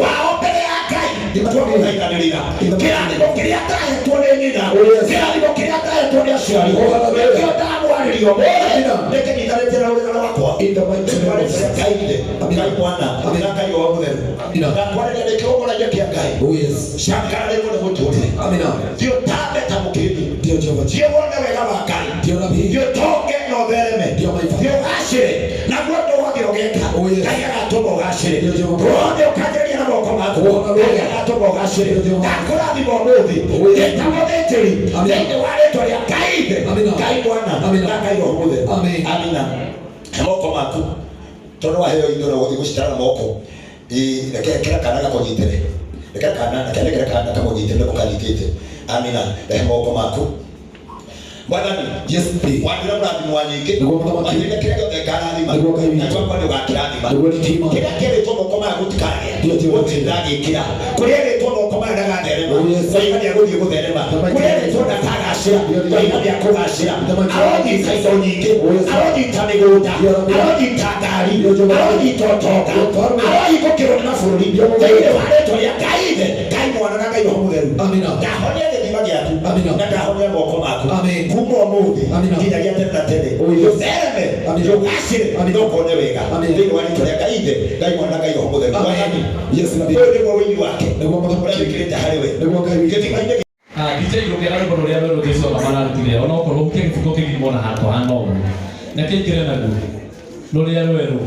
wao mbere ya Ngai. Twamũthaithanĩrĩra. Kĩrathimo kĩrĩa ndahetwo nĩ nyina. Oh yes. Kĩrathimo kĩrĩa ndahetwo nĩ aciari. Oh hallelujah. Nĩkĩo ndamwarĩria ũmũthĩ. Amina. Nĩkĩnyitanĩte na rũgano rwakwa. In the mighty name of Jesus. Ngai Ithe, Amina. Ngai Mwana, Amina. na Ngai Roho Mũtheru. Amina. Ndakwarĩria ndĩ kĩgongona-inĩ kĩa Ngai. Oh yes. Cangarara igũrũ mũtũrĩre. Amina. Thiĩ ũtambe ta mũkĩndũ. Ndio Jehova Jireh. Thiĩ wone wega wa Ngai. Ndio Nabii. Thiĩ ũtonge na ũthereme. Ndio my Father. Thiĩ ũgacĩre. Naguo ũndũ wothe ũgeka. Oh yes. Ngai agatũma ũgacĩre. Ndio Jehova. Wothe ũkanjĩrĩria na moko maku. Oh hallelujah. Ngai agatũma ũgacĩre. Ndio Jehova. Ndakũrathima ũmũthĩ. Oh yes. Ndĩ ta mũthĩnjĩri. Amina. Thĩinĩ wa rĩtwa rĩa Ngai Ithe. Amina. Ngai Mwana. Amina. Na Ngai Roho Mũtheru. Amen. Amina. Na moko maku. Tondũ waheo indo na ũgũthiĩ gũcitara na moko. Reke kĩra kana gakũnyitĩre. Reke kana, reke kana kamũnyitĩre nĩko kanyitĩte. Amina. Rehe moko maku. Mwathani Yes, please. wandĩra mũrathimo wa nyingĩ Nĩguo mũthamaki. wanjĩrire kĩrĩa gĩothe ngarathima Nĩguo Ngai witũ. na twakwa nĩ ũgakĩrathima Nĩguo ritima. kĩrĩa kĩrĩtwo moko maya gũtikagĩa Ndio, ndio. gũtirĩ ndagĩkĩra kũrĩa ĩrĩtwo moko maya ndagatherema Oh, yes. Ngai nĩagũthiĩ gũtherema Thamaki. kũrĩa ĩrĩtwo ndakagacĩra Ndio, ndio. Ngai nĩakũgacĩra Thamaki. aronyita indo nyingĩ Oh, yes. aronyita mĩgũnda Ndio, ndio. aronyita ngari Ndio, ndio. aronyita ũtonga Ndio, mfalme. arohingũkĩrwo nĩ mabũrũri Ndio, ndio. thĩinĩ wa rĩtwa rĩa Ngai ithe Ngai mwana na Ngai Roho Mũtheru Amina. ndahonia gĩthima gĩaku Amina. na ndahonia moko maku Amen. kuma ũmũthĩ Amina. nginyagia tene na tene Oh, yes. ũthereme Amina. ũgacĩre Amina. na ũkone wega Amen. thĩinĩ wa rĩtwa rĩa Ngai ithe Ngai mwana na Ngai Roho Mũtheru Amen. Mwathani, Yes, nabii. ũyũ nĩguo ũini wake Nĩguo mũthamaki. ũrĩa wĩkĩrĩte harĩ we Nĩguo Ngai witũ. gĩthima-inĩ DJ rũkĩra rwĩmbo rũrĩa rwerũ Jesu mararutire onokorwo hukia gĩbuko kĩgima ona handũ hana ũguo na kĩingĩre naguo rũrĩa rwerũ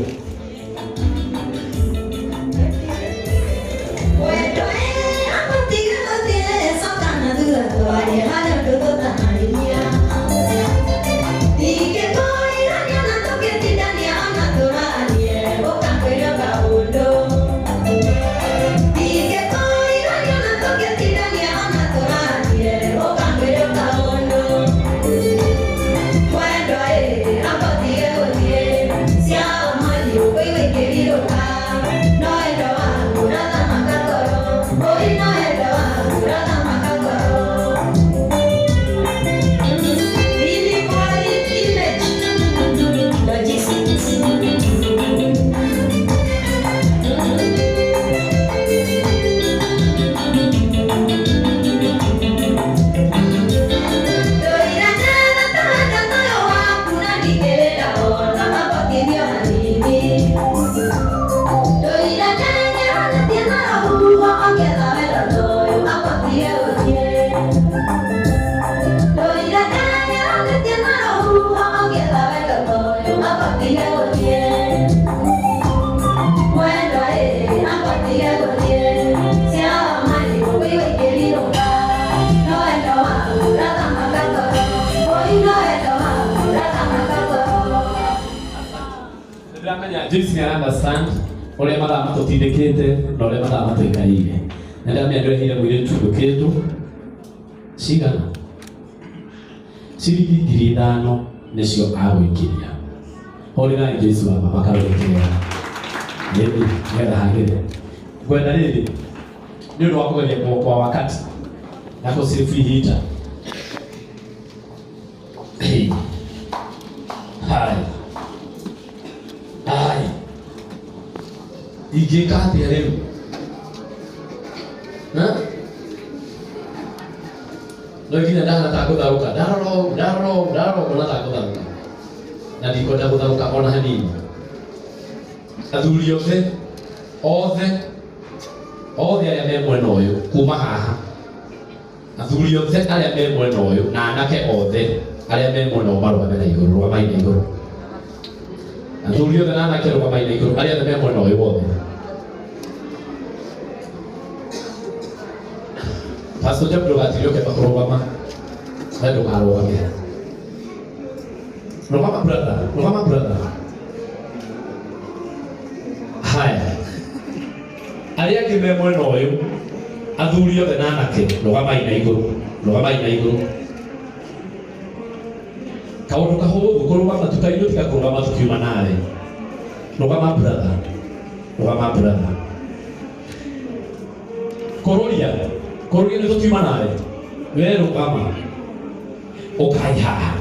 Ndĩramenya Joyce nĩ understand ũrĩa mathaa matũtindĩkĩte na ũrĩa mathaa matũikarĩire na ndĩramenya ndĩreheire mũirĩtu ũyũ kĩndũ cigana ciringi 5,000 nĩcio agũikĩria hũrĩrai Joyce wa mama karũgĩkĩra ĩni nĩgetha hagĩre ngwenda rĩrĩ nĩ ũndũ wa kũgeria kwa wakati na kũsave ihinda. Hey. Hai. Ai. Ingĩka atĩa rĩu? Ha? No nginya ndahana ta ngũtharũka. Ndarora ũũ, ndarora ũũ, ndarora ũũ ngona ta ngũtharũka. Na ndikwenda gũtharũka ona hanini. Athuri othe, othe, othe arĩa me mwena ũyũ kuma haha. Athuri othe arĩa me mwena ũyũ na anake othe arĩa me mwena ũyũ marũgame na igũrũ, rũgamai na igũrũ. Athuri othe na anake rũgamai na igũrũ, arĩa othe me mwena ũyũ wothe. Pastor Job ndũgatirie ũkĩamba kũrũgama, we ndũkarũgame. Rũgama brother, rũgama brother. Haya. Arĩa angĩ me mwena ũyũ, athuri othe na anake, rũgamai na igũrũ, rũgamai na igũrũ. Kaũndũ kahũthũ kũrũgama tukainũ tiga kũrũgama tukiuma nawe. Rũgama brother, rũgama brother. Kũrũria, kũrũria nĩ tũkiuma nawe. We rũgama. Ũkai haha.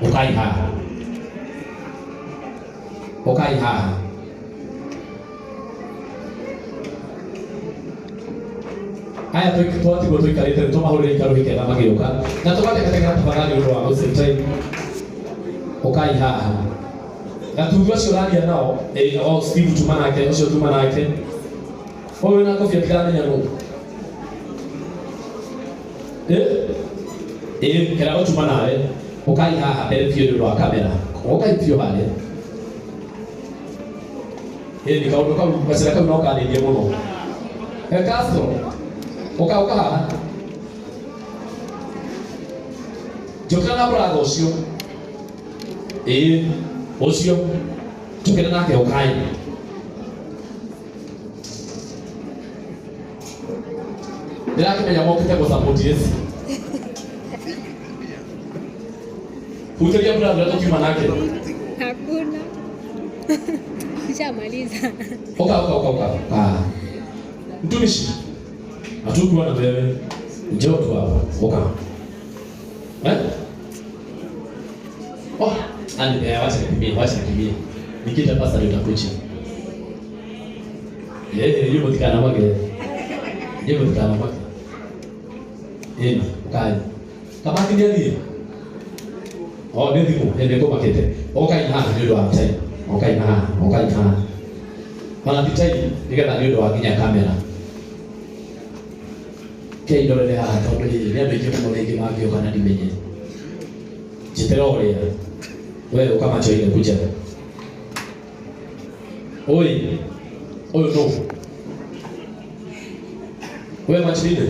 Ũkai haha. Ũkai haha. Aya twatigwo tũikarĩte nĩ tũmahũrĩre ikarũhĩ kega magĩũka na tũgategategera tafadhali ũndũ wa gũsave time. Ũkai haha. Gatungu acio ũraria nao, o Steve tuma nake, ũcio tuma nake. Ũyũ wĩna kobia ndiramenya nũ. Kĩra gũtuma nawe. Ũkai haha mbere biũ nĩ ũndũ wa kamera. Ũkai biũ harĩa. Nĩ kaũndũ kau, gacĩra kau no kanĩrie mũno. Castro, ũka ũka haha. Njũkĩra na mũratho ũcio. Ũcio. Njũkĩra nake ũkai. Ndĩrakĩmenya mokĩte gũ support Yesu. Hutĩria brother ũrĩa tũkiuma nake. Hakuna. Nishamaliza. Oka oka oka oka. Ah. Mtumishi. Hatukuwa na wewe. Njoo tu hapa. Oka. Eh? Oh, ani eh, wacha nikimbie, wacha nikimbie. Nikiita pasta ndio utakuja. Eh, yumo tikana mwake. Yumo tikana mwake. Eh, ukaje. Kamati ni aliye. Oh, nĩ thimũ, nĩ ngũmakĩte. Okai haha nĩ ũndũ wa time. Okai haha, okai haha. Ona ti time nĩgetha nĩ ũndũ wa nginya kamera. Kei ndorere haha tondũ rĩrĩ nĩ andũ aingĩ mũno rĩngĩ mangĩũka na ndimenye. Njĩtĩra ũrĩa. We ũka macho-inĩ kuja. Oi. Ũyũ nũ? We macho-inĩ.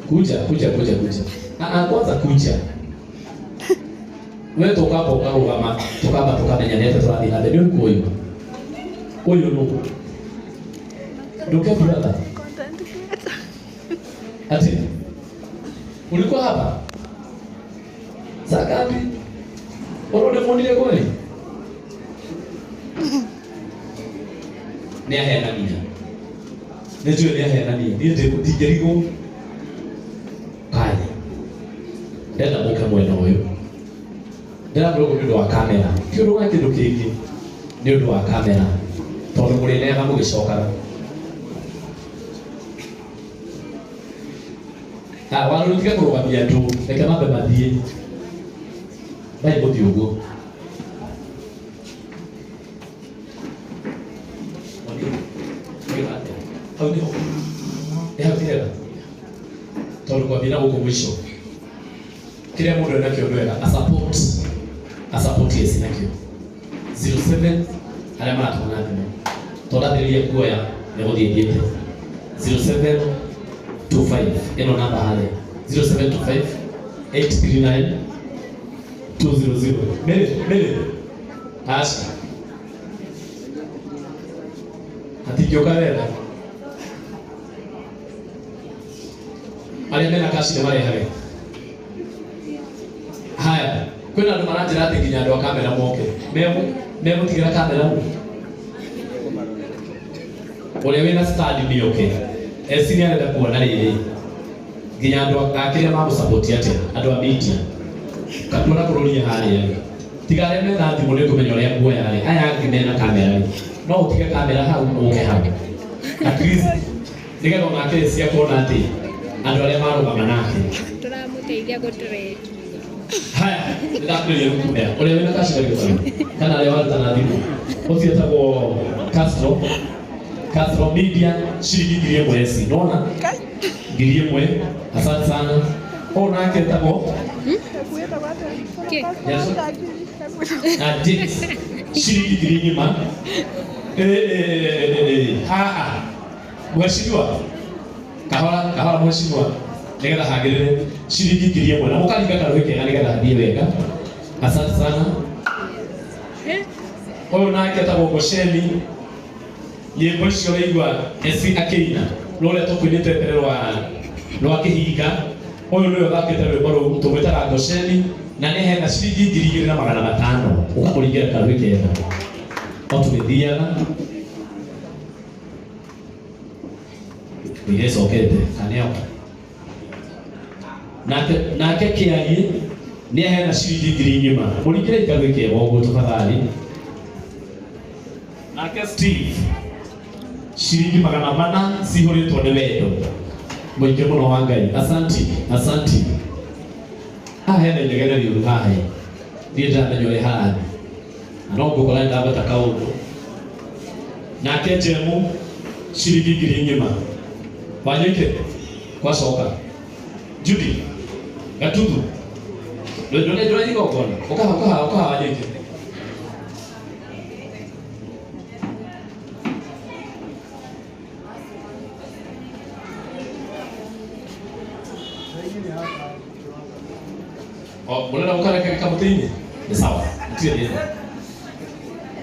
Kuja, kuja, kuja, kuja. Ah, ah, kwanza kuja. We tukamba ũkarũgama tukamba tukamenya nĩ atĩa tũrathiĩ na mbere. Nĩ ũrĩkũ ũyũ? Ũyũ nũ? Nduke brother. Ati ulikuwa hapa saa ngapi? Ũrũndĩmuonire kweli? Nĩ ahenania. Nĩ njũĩ nĩ ahenania. Niĩ ndingĩrigwo. Kai. Ndenda mũke mwena ũyũ. Ndĩramwĩra ũguo nĩ ũndũ wa kamera. Ti ũndũ wa kĩndũ kĩngĩ. Nĩ ũndũ wa kamera. Tondũ mũrĩneaga mũgĩcokaga. Ah, warũ tiga kũrũgamia andũ. Reke mambe mathiĩ. Bai mũthiĩ ũguo. Hau nĩho. Nĩ hau ti hega. Tondũ kwambia na gũkũ mũico. Kĩrĩa mũndũ enakĩo nĩ wega. A support. A support yes nakĩo. 07 arĩa maratũma na thimũ. Tondũ ndathĩrĩria kuoya nĩ gũthiĩ thiĩte. 0725 ĩno namba harĩa. 0725 839 200. Mary, Mary. Aca. Hatingĩũka wega. Arĩa mena kaci nĩ marehage. Haya, kwĩna andũ maranjĩra atĩ nginya andũ a kamera moke. Megũtigĩra kamera ũrĩa wĩna stand nĩ oke. Esi nĩ arenda kuona rĩrĩ. Nginya andũ a kĩrĩa mamũsupport atĩa, andũ a media. Katuona kũrũria harĩa. Tiga arĩa mena thimũ nĩ ũkũmenya ũrĩa nguoya rĩ. Aya angĩ mena kamera rĩ. No ũtige kamera hau ũke hau. At least nĩgetha onake eci akona atĩ andũ arĩa marũgama nake. Tũramũteithia gũtrend. Haya, nĩndakũrĩria gũkumea. Ũrĩa wĩna kaci gagĩũka. Kana arĩa waruta na thimũ. Ũcio etagwo Castro. Castro Media ciringi 1000 eci. Nona? 1000. Asante sana. Ũyũ nake etagwo Kĩ? na James ciringi 1000 ng'ima. Haha. Mheshimiwa. Kahora, kahora mheshimiwa. Nĩgetha hagĩrĩre ciringi 1000 na mũkaringa karũhĩ kega nĩgetha hathiĩ wega. Asante sana. Ũyũ nake etagwo Gosheni. Nyĩmbo icio ũraigua eci akĩina rũrĩa tũkũinĩte mbere rwa kĩhinga. Ũyũ nĩwe ũthakĩte rwĩmbo rũu tũmwĩtaga Gosheni na nĩ hena ciringi 2500 ũkamũringĩra karũhĩ kega. O tũgĩthiaga nĩ ĩcokete kana nĩoka. Nake nake kĩarie nĩ aheana ciringi 1000 ng'ima. Mũringĩre karũhĩ kega ũguo tafadhali. Nake Steve ciringi 400 cihũrĩtwo nĩ wendo mũingĩ mũno wa Ngai. Asanti, asanti. Haha hena inegene rĩũru haha ĩ. Niĩ ndiramenya ũrĩa harathiĩ. Na no ngũkora nĩ ndagweta kaũndũ. Nake Jemu ciringi 1000 ng'ima. Wanyuike kwacoka. Judy Gatuthu ndũrĩ igongona. Ũkaha ũkaha ũkaha Wanyuike. Oh, mũrenda gũkareka kamũtĩ-inĩ? Nĩ sawa. Hatirĩ thĩna.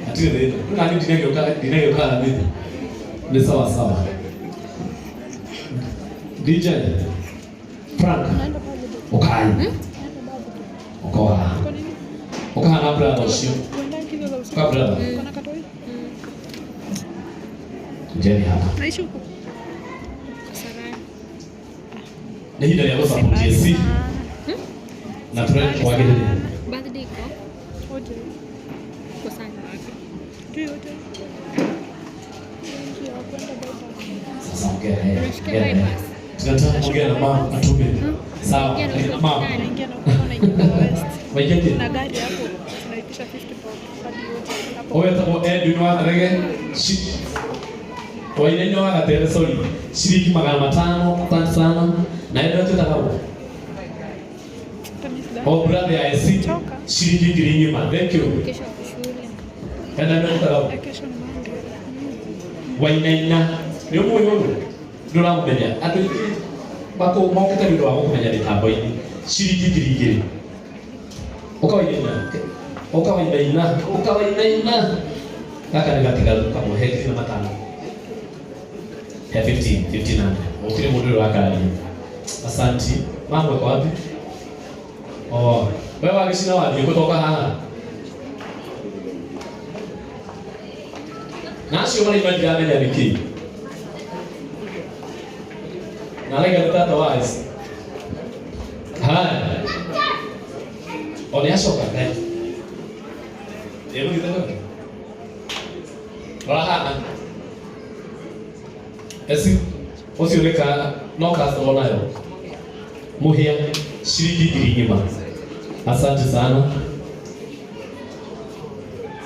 Hatirĩ thĩna. Rĩu nani ndinegĩũka Aramithi. Nĩ sawa sawa. DJ Frank ukai. Ukoa. Ũkahana brother ũcio. Ka brother. Njeni hapa. Naishi huku. Kasarani. Nĩ ihinda rĩa gũsupport AC na tũre twagĩrĩire. Birthday iko. Kusanya wapi? Sasa ongea na yeye. Unashikia Ongea na yeye. bypass. Tunataka kuongea na mama atume. Sawa, Ongea na na mama. Naingia na huko naingia kwa West. Waigete. Na gari hapo tunaitisha 50 bob hadi yote hapo. Ũyũ etagwo Edwin wa Karege. Wainaina wa Gatere, sorry. Ciringi 500, asante sana. Na Edwin twĩtaga ũ? Oh, brother ya AC. Choka. Ciringi 10,000. Thank you. Kesho wako shule. Kana nĩ twĩtaga ũ? Ya kesho ni Monday. Wainaina. Nĩ ũmũĩ ũyũ? Ndũramũmenya. Andũ aingĩ mokĩte nĩ ũndũ wa gũkũmenya mĩtambo-inĩ. Ciringi 2,000. Ũka Wainaina. Ũka Wainaina. Ũka Wainaina. Gaka nĩ gatigaru kamwe he 5,000. He 15, 1500. Gũtirĩ mũndũ ũyũ ũrakararia. Asanti. Mambo iko wapi? Oh, wewe wagĩcina wathiĩ gũtoka haha. Na acio maraima ndiramenya nĩkĩ. Na araiga nĩ tata wa ici. Haya. O nĩ acoka Ngai. Nĩegũthiĩte gwake. Rora haha. Eci ũcio nĩ ka no customer nayo. Mũhĩa ciringi 1,000. Asante sana.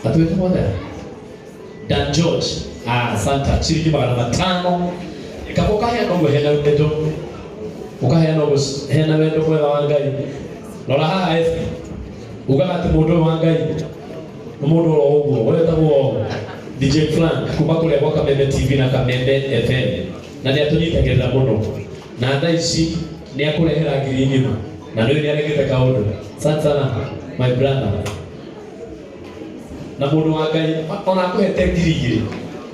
Atuwete moja. Dan George. Ah, asante. Ciringi 500. Kaba ũkaheana ũguo hena wendo. Ũkaheana ũguo hena wendo mwega wa Ngai. Rora haha eci. Ugaga atĩ mũndũ ũyũ wa Ngai nĩ mũndũ oro ũguo. Ũyũ etagwo DJ Frank kuma kũrĩa gwa Kameme TV na Kameme FM. Na nĩ atũnyitagĩrĩra mũno. Na thaa ici nĩ akũrehera 1,000. Na nĩ nĩ arekete kaũndũ. Asante sana my brother. Na mũndũ wa Ngai ona akũhete 2,000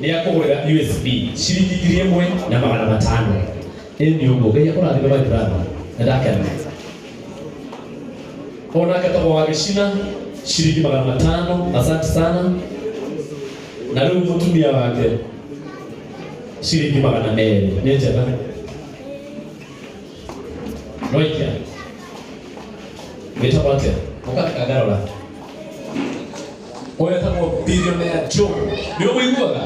nĩ akũgũrĩra USB ciringi 1,500. Ĩĩ nĩ ũguo. Ngai akũrathime my brother. Nĩ ndakena. Ona etagwo wa Gĩcina ciringi 500. Asante sana. Na rĩu mũtumia wake ciringi 200. Nĩ njega. Noikia. Wĩtagwo atĩa? Ũkagarũra. Ũyũ etagwo billionaire Joe. Nĩ ũmũiguaga?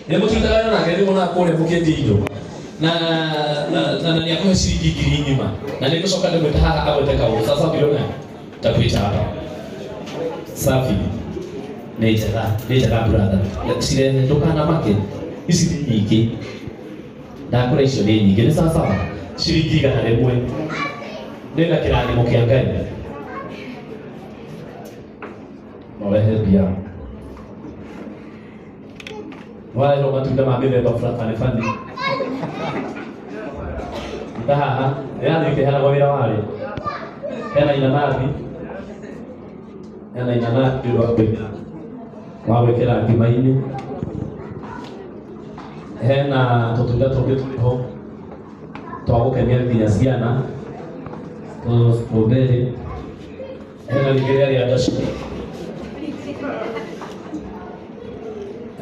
Nĩ mũtutaga nake nĩ mũna kũrĩa mũkĩendia indo. Na na na na nĩ akũhe ciringi 1,000. Na nĩ ngũcoka ndĩmwĩte haha agwĩte kaũndũ. Sasa billionaire takuita hapa. Safi. Nĩ njega, nĩ njega brother. Cirehe ndũkanamake. Ici nĩ nyingĩ. Ndakũra icio nĩ nyingĩ. Nĩ sawa sawa. Ciringi 100. Nĩ na kĩrathimo kĩa Ngai. Norehe mbia. Wareherwo matunda ma mĩthemba bani bani. Nda haha, nĩrathiĩ ĩkĩheanagwo wĩra warĩ. Hena inanathi. Hena inanathi nĩ ũndũ wa gwĩkĩra ngima-inĩ. Hena tũtunda tũngĩ tũrĩ ho twa gũkenia nginya ciana. Tũ strawberry. Hena rĩngĩ rĩa rĩa ndacu.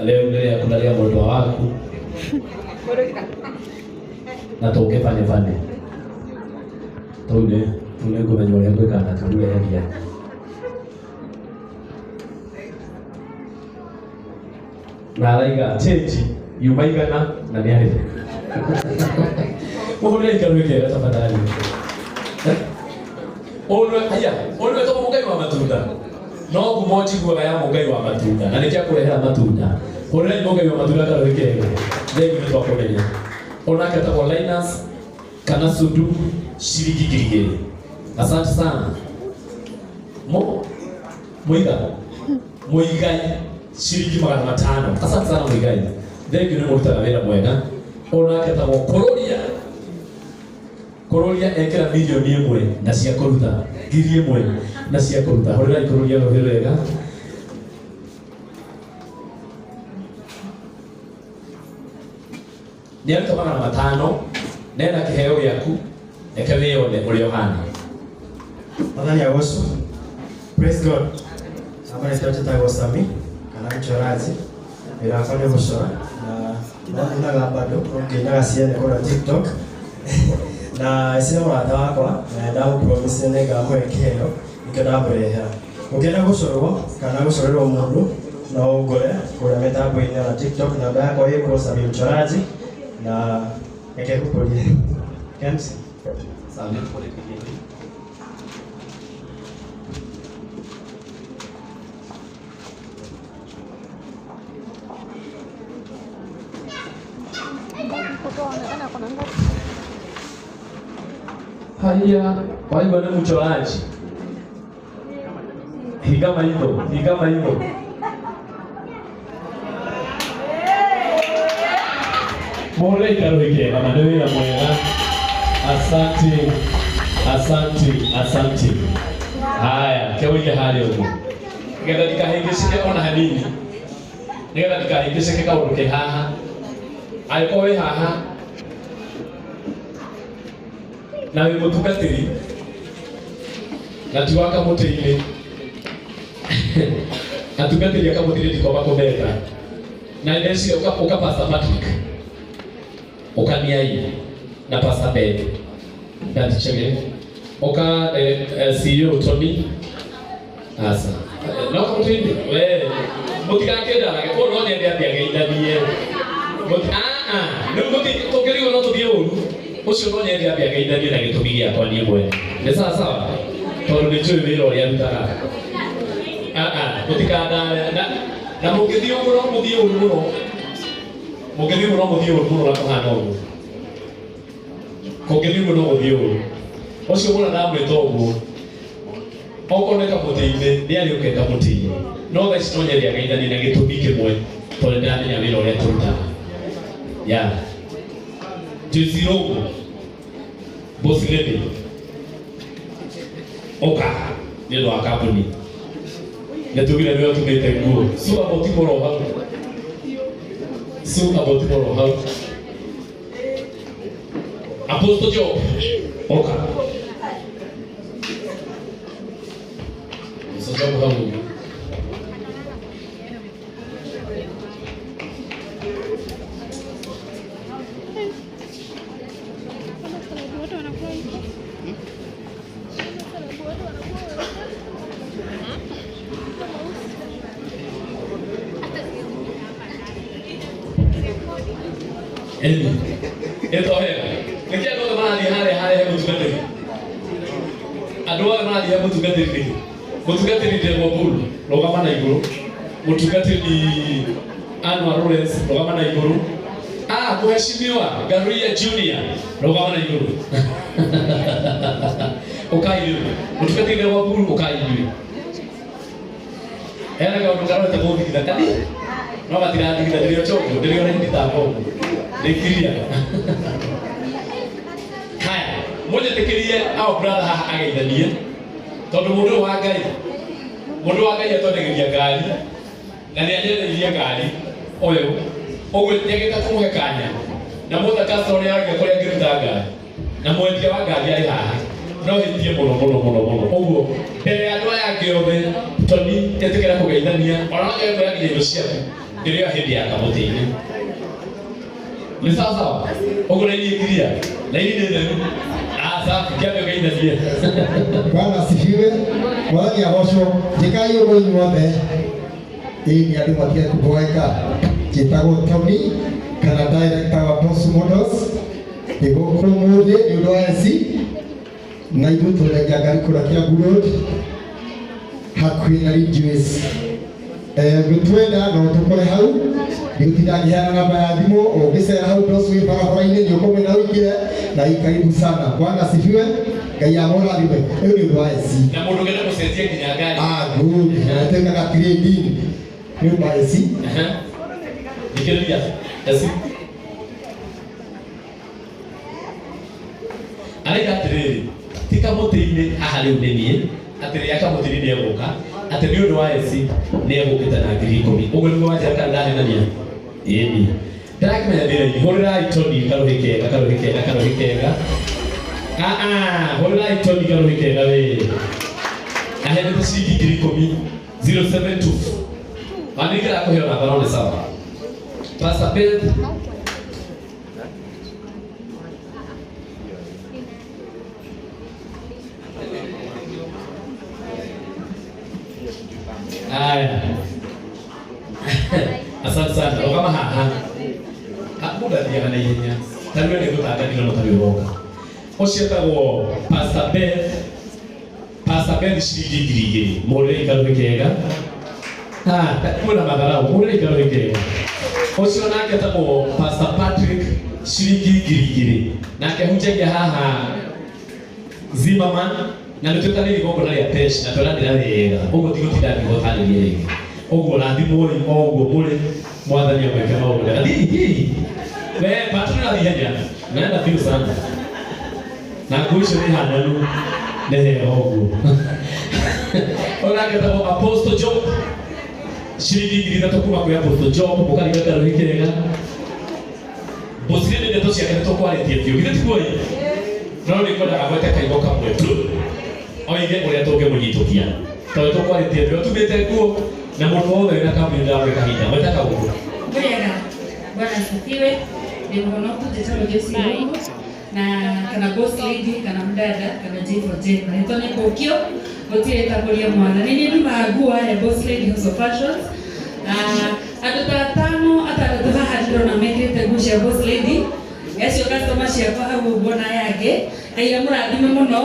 Leo nĩ rĩaku na rĩa mwendwa waku. Na tũngĩ bane bane. Tũu nĩ ngũmenya ũrĩa ngwĩka na tũu weheria. Na araiga change yuma 100 na nĩ arĩhe. Mũhũrĩre ikaro kĩega tafadhali. Ũyũ haya, ũyũ wetagwo mũngai wa matunda. No ngumo njiguaga ya mũngai wa matunda na nĩkĩo akũrehera matunda. Hũrĩrai mũngai wa matunda karũĩ kega. Thengiũ nĩ twakũmenya. Onake etagwo Linus kana Sudu ciringi 2,000. Asante sana. Mũiga. Mũigai ciringi 500. Asante sana Mũigai. Thengiũ nĩ mũrutaga wĩra mwega. Onake etagwo Kũrũria. Kũrũria ekĩra 1,000,000 na cia kũruta 1,000 na cia kũruta. Hũrĩrai Kũrũria rũhĩ wega. Nĩ aruta 500 nena kĩheo gĩaku reke wĩyone ũrĩa ũhana. Mwathani agocwo. Praise God. Hapa nitwa njĩtagwo Sami kana mchoraji. Wĩra wakwa nĩ gũcora na no ninaga bado no ngĩinaga ciene kũrĩa TikTok. Na ici nĩ mũrata wakwa na ndamũpromise nĩ ngamũhe kĩheo nĩkĩo ndamũrehera. Ũngĩenda gũcorwo kana gũcorerwo mũndũ no ũngore kũrĩa mĩtambo-inĩ na TikTok, namba yakwa ĩkuo Sami Mchoraji na reke ngũkũrie. Kensi. Sami kũrĩkĩria. Haya, waigua nĩ mchoraji. Higa maitho, higa maitho. Mũhũre ikarũhĩ kega na nĩ wĩra mwega. Asante, asante, asante. Haya, ke ũige harĩa ũguo. Nĩgetha ndikahĩngĩcĩke ona hanini. Nĩgetha ndikahĩngĩcĩke kaũndũ ke haha. Angĩkorwo wĩ haha na wĩ mũtungatĩri na ti wa kamũtĩ-inĩ, atungatĩri a kamũtĩ-inĩ ndikwamba kũmeta na ndeciria ũka ũka Pastor Patrick, ũka Niai na Pastor Ben ndatichege, ũka CEO Tony asa no kamũtĩ-inĩ we mũtigakĩndarage kũu no nyende atĩ ageithanie. Rĩu tũngĩrigwo no tũthiĩ ũru ũcio no nyende ambe ageithanie na gĩtũmi gĩakwa niĩ mwene nĩ sawa sawa tondũ nĩ njũĩ wĩra ũrĩa ndutaga. Mũtikandare na mũngĩthiĩ ũguo no mũthiĩ ũru mũno, mũngĩthiĩ ũguo no mũthiĩ ũru mũno na kũhana ũguo, kũngĩthiĩ ũguo no gũthiĩ ũru. Ũcio mũna ndamwĩta ũguo okorwo nĩ kamũtĩ-inĩ nĩ arĩũke kamũtĩ-inĩ, no thaa ici no nyende ageithanie na gĩtũmi kĩmwe tondũ nĩndĩramenya wĩra ũrĩa tũrutaga. Ya Jesirogo boss lady oka nĩ ũndũ wa kambuni nĩ tugire nĩwe ũtumĩte nguo. Sue about tomorrow hau, Sue about tomorrow hau. Apostle Job oka, Apostle Job hau. Watu wanakuwa hivyo. Watu wanakuwa Eni. Ĩto wega. Nĩkĩ andũ othe marathiĩ harĩa harĩa he mũtungatĩri? Andũ othe marathiĩ he mũtungatĩri nĩkĩ? Mũtungatĩri Ndegwa Bull, rũgama na igũrũ. Mũtungatĩri Anwar Lawrence, rũgama na igũrũ. Ah, Mheshimiwa Garuia Junior, rũgama na igũrũ. Ũkai rĩu. Mũtungatĩri Ndegwa Bull, ũkai inyuĩ. Hena kaũndũ karorete gũthigitha kani? No gatirathigitha ndĩrĩ o chongo, ndĩrĩ o na ũguo. Rĩkiria. Haya, mũnjĩtĩkĩrie our brother haha ageithanie tondũ mũndũ ũyũ wa Ngai, mũndũ wa Ngai atwendagĩria ngari na nĩ anyendeirie ngari ũyũ ũguo njagĩte kũmũhe kanya na mũtha customer nĩ aragia kũrĩa angĩruta ngari na mwendia wa ngari arĩ haha no hĩtie mũno mũno mũno mũno ũguo mbere ya andũ aya angĩ othe Tony ĩtĩkĩra kũgeithania ona no nyende kuoya nginya indo ciaku ndĩrĩ o hĩndĩ ya kamũtĩ-inĩ. Nĩ sawa sawa ũguo na inyuĩ ngiria na inyuĩ nĩ theru. Ah, safi, kĩambe ũgeithanie. Bwana asifiwe. Mwathani agocwo. Njĩkai ũguo inyuothe. Ĩĩ nĩ andũ matige kũboeka. Njĩtagwo Tony kana director wa Boss Models. Ndĩ gũkũ ũmũthĩ nĩ ũndũ wa AC na ithuĩ twendagia ngari kũrĩa Kiambu Road hakuhĩ na Ridgeways. Ngĩtwenda no tũkore hau ndigũtinda ngĩheana namba ya thimũ, ũngĩcera hau Boss wĩ barabara-inĩ nĩ ũkũmenya ũingĩre na ĩ karibu sana. Bwana asifiwe. Ngai amũrathime. Rĩu nĩ ũndũ wa AC. Na mũndũ ũngĩenda gũcenjia nginya ngari. Ah, good. Na twĩkaga trading. Nĩ ũndũ wa AC. Thikĩrĩria. AC. Araiga atĩrĩrĩ, ti kamũtĩ-inĩ haha rĩu nĩ niĩ, atĩ rĩrĩa kamũtĩ-inĩ nĩ egũka, atĩ nĩ ũndũ wa AC nĩ egũkĩte na 10,000. Ũguo nĩguo wanjĩra kana ndahenania? Ĩni. Ndĩrakĩmenya ndĩ raini. Hũrĩrai Tony karũhĩ kega, karũhĩ kega, karũhĩ kega. Ah, ah, hũrĩrai Tony karũhĩ kega wĩ. Aheanĩte ciringi 10,000 072. Maningira kũheo namba no nĩ sawa. Pastor Beth Aya. Asante sana. Rũgama haha. Mũndũ athiaga na ihenya. Ta rĩu nĩ ngũtangathire no tarĩ ũroka. Ũcio etagwo Pastor Beth. Pastor Beth ciringi 2,000. Mũrĩre ikarũĩ kega. Ah, kwĩna matharau. Mũrĩre ikarũĩ kega. Ũcio nake etagwo Pastor Patrick ciringi 2,000. Nake hunjagia haha Zimmerman na nĩ twĩtanĩire igongona rĩa Pesh na tũranĩra wega ũguo tigũtinda ngĩgũtarĩria rĩngĩ ũguo rathimwo rĩ o ũguo mũrĩ mwathani amwĩke maũndũ mega hihi we Patrick nĩ ihenya naenda biũ sana na nguo icio nĩ hananu nĩ hega ũguo ũyũ nake etagwo Apostle Job ciringi 3,000 kuma kwĩ Apostle Job mũkariga karũhĩ kega mbũcirĩ nĩ ndeto ciake nĩ tũkwarĩtie biũ githĩ tiguo ĩ no nĩ ngwendaga gwete kaigo kamwe tu oige ũrĩa tũngĩmũnyitũkia tondũ tũkwarĩtie biũ atumĩte nguo na mũndũ wothe wĩna kambuni ndamwĩ kahinda gweta kaũndũ. Wega, Bwana asifiwe. Ni mhonoku njĩtagwo Joyce Irungu na kana boss lady kana mdada kana J4J marĩtwa nĩ Kũkio gũtirĩ ĩtakũria mwana. Nĩ niĩ ndumaga nguo ya Boss Lady House of Fashions. Andũ ta atano atandatũ haha ndĩrona mekĩrĩte nguo cia Boss Lady acio customer ciakwa hau ũguo na aya angĩ. Ngai amũrathime mũno.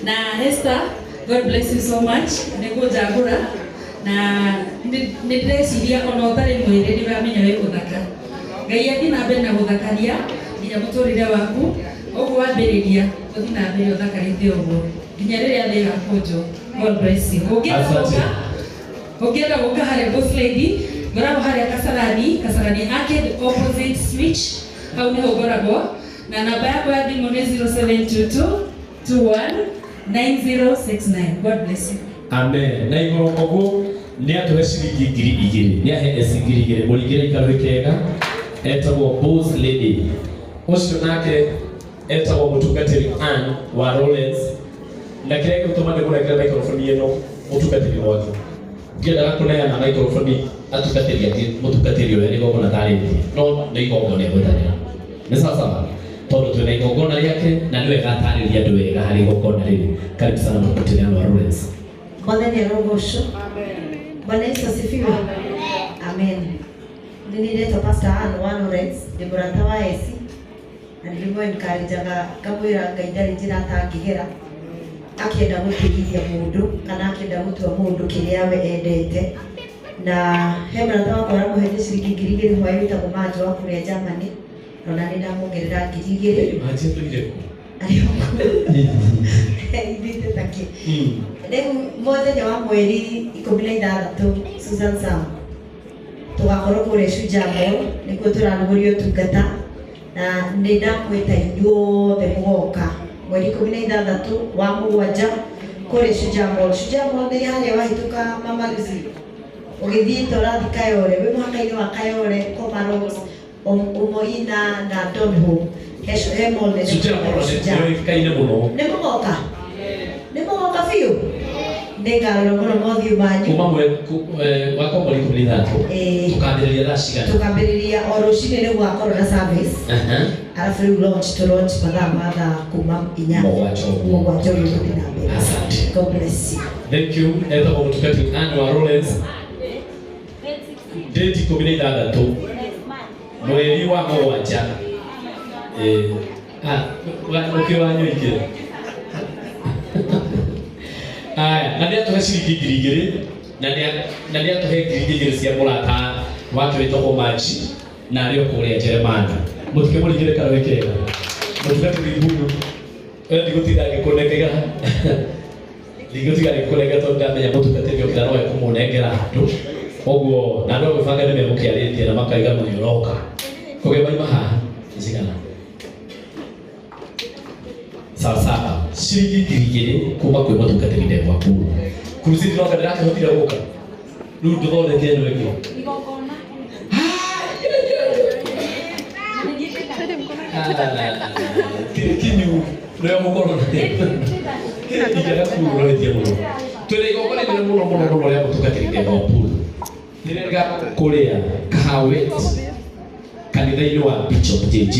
Na Esther, God bless you so much nĩ kũnjagũra na nĩ ndĩreciria ona ũtarĩ mwĩrĩ nĩ ũramenya wĩ mũthaka. Ngai athiĩ na mbere na gũthakaria nginya mũtũrĩre waku ũguo wambĩrĩria ũthiĩ na mbere ũthakarĩte ũguo nginya rĩrĩa thĩ ĩgakũnjwo. God bless you. Ũngĩenda gũka harĩa Boss Lady ngoragwo harĩa Kasarani, Kasarani Arcade opposite switch hau nĩho ngoragwo na namba yakwa ya thimũ nĩ 0722 21 9069. God bless you. Amen. Na igũrũ ũguo nĩ atũhe ciringi 2,000 nĩ ahe eci 2,000 mũringĩre ikarũĩ kega etagwo Boss Lady. Ũcio nake etagwo mũtungatĩri Ann wa Lawrence na kĩrĩa gĩgũtũma ndĩmũnengere microphone ĩno mũtungatĩri wake ndiendaga kũneana microphone atungatĩri angĩ mũtungatĩri ũrĩa nĩ igongona tarĩtie no nĩ igongona egwĩtanĩra nĩ sawa sawa tondũ twĩna igongona rĩake na nĩ wega atarĩrie andũ wega harĩ igongona rĩrĩ. Karibu sana mũtungatĩri Ann wa Lawrence. Mwathani arogocwo. Bwana Yesu asifiwe. Amen. Nĩ ndetwo Pastor Ann wa Lawrence, ndĩ mũrata wa Esi na nĩrĩmwe encourageaga ngamwĩra Ngai ndarĩ njĩra atangĩgera akĩenda gũtigithia mũndũ kana akĩenda gũtua mũndũ kĩrĩa we endete na he mũrata wakwa aramũhete ciringi 2,000 hwaĩ wĩtagwo Manjo wa kũrĩa Germany ona nĩ ndamuongerera 2,000 Manjo tũire kũ? Ithiĩte takĩ. Rĩu mũthenya wa mweri 16 Susan Sam tũgakorwo kũrĩa Shujaa Mall nĩkuo tũrarugũria ũtungata na nĩ ndakwĩta inyuothe mũgoka mweri 16 wa mũgwanja kũrĩa Shujaa Mall. Shujaa Mall nĩ harĩa wahĩtũka Mama Lucy ũgĩthiĩ ta ũrathiĩ Kayole wĩ mũhaka-inĩ wa Kayole Komarock Umoina na Donholm he mall nene. Shujaa Mall nĩ yũĩkaine mũno. Nĩ mũgoka? Nĩ mũgoka biũ? Nĩ ngarora mũno mothiũ manyu. Kuma wakwa mweri 16 tũkambĩrĩria thaa cigana? Tũkambĩrĩria o rũcinĩ nĩ gũgakorwo na service arabu rĩu launch to launch mathaa ma thaa kuma 8 mũgwanja ũguo. Mũgwanja ũguo gũthiĩ na mbere. Asante. God bless you. Thank you. Etagwo mũtungatĩri Ann wa Lawrence. Date 16 mweri wa mũgwanja. Ũkĩ wa nyũingĩ. Aya, na nĩ atũhe ciringi 2,000 na nĩ atũhe 2,000 cia mũrata wake wĩtagwo Manji na arĩ o kũrĩa Jeremani. Mũtikĩmũringĩre karũĩ kega. Mũtungatĩri Mburu, we ndigũtinda ngĩkũnengera. Ndigũtinda ngĩkũnengera tondũ ndamenya mũtungatĩri okĩra no ekũmũnengera handũ. Ũguo na andũ a gwĩbanga nĩ megũkĩarĩtie na makaiga mũthĩ ũroka. Kũgĩa maima haha nĩ cigana? Sawa sawa. Ciringi 2,000 kuma kwĩ mũtungatĩri Ndegwa Kuru. Kuruci ndĩroka ndĩrakĩhotire gũka. Rĩu ndũthondeke ĩno ĩngĩ. Kinyu nĩwe mũkorwo nayo. Ingĩaga kuurũrĩtie mũno. Twĩna igongona inene mũno mũno mũno rĩa mũtungatĩri Ndegwa Oburu. Nĩrĩga kũrĩa Kahawet kanitha-inĩ wa Bishop JJ.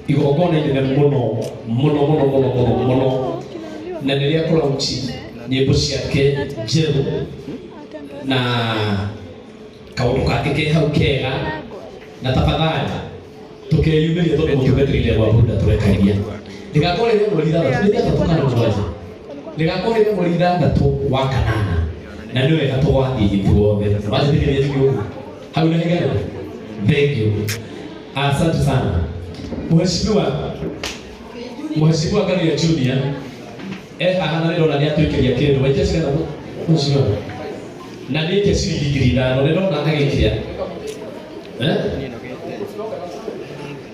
Igongona inene mũno mũno mũno mũno mũno mũno na nĩ rĩa kũlaunch nyĩmbo ciake njerũ na kaũndũ kangĩ ke hau kega na tafadhali tukeyumĩria tondũ mũtungatĩri Ndegwa Oburu ndatũrekagia. Rĩgakorwo rĩrĩ mweri ithathatũ nĩ ithathatũ kana mũgwanja? Rĩgakorwo rĩrĩ mweri ithathatũ wa kanana na nĩ wega tũgathiĩ ithuothe. Wanjĩtĩkĩria njuge ũguo? Hau nĩ haiganĩra? Thank you. Asante sana. Mheshimiwa Ngaruiya Junior haha na nĩndona nĩ atũikĩria kĩndũ waikia cigana mheshimiwa? Na nĩ aikia ciringi 5,000 nĩndona agĩikia.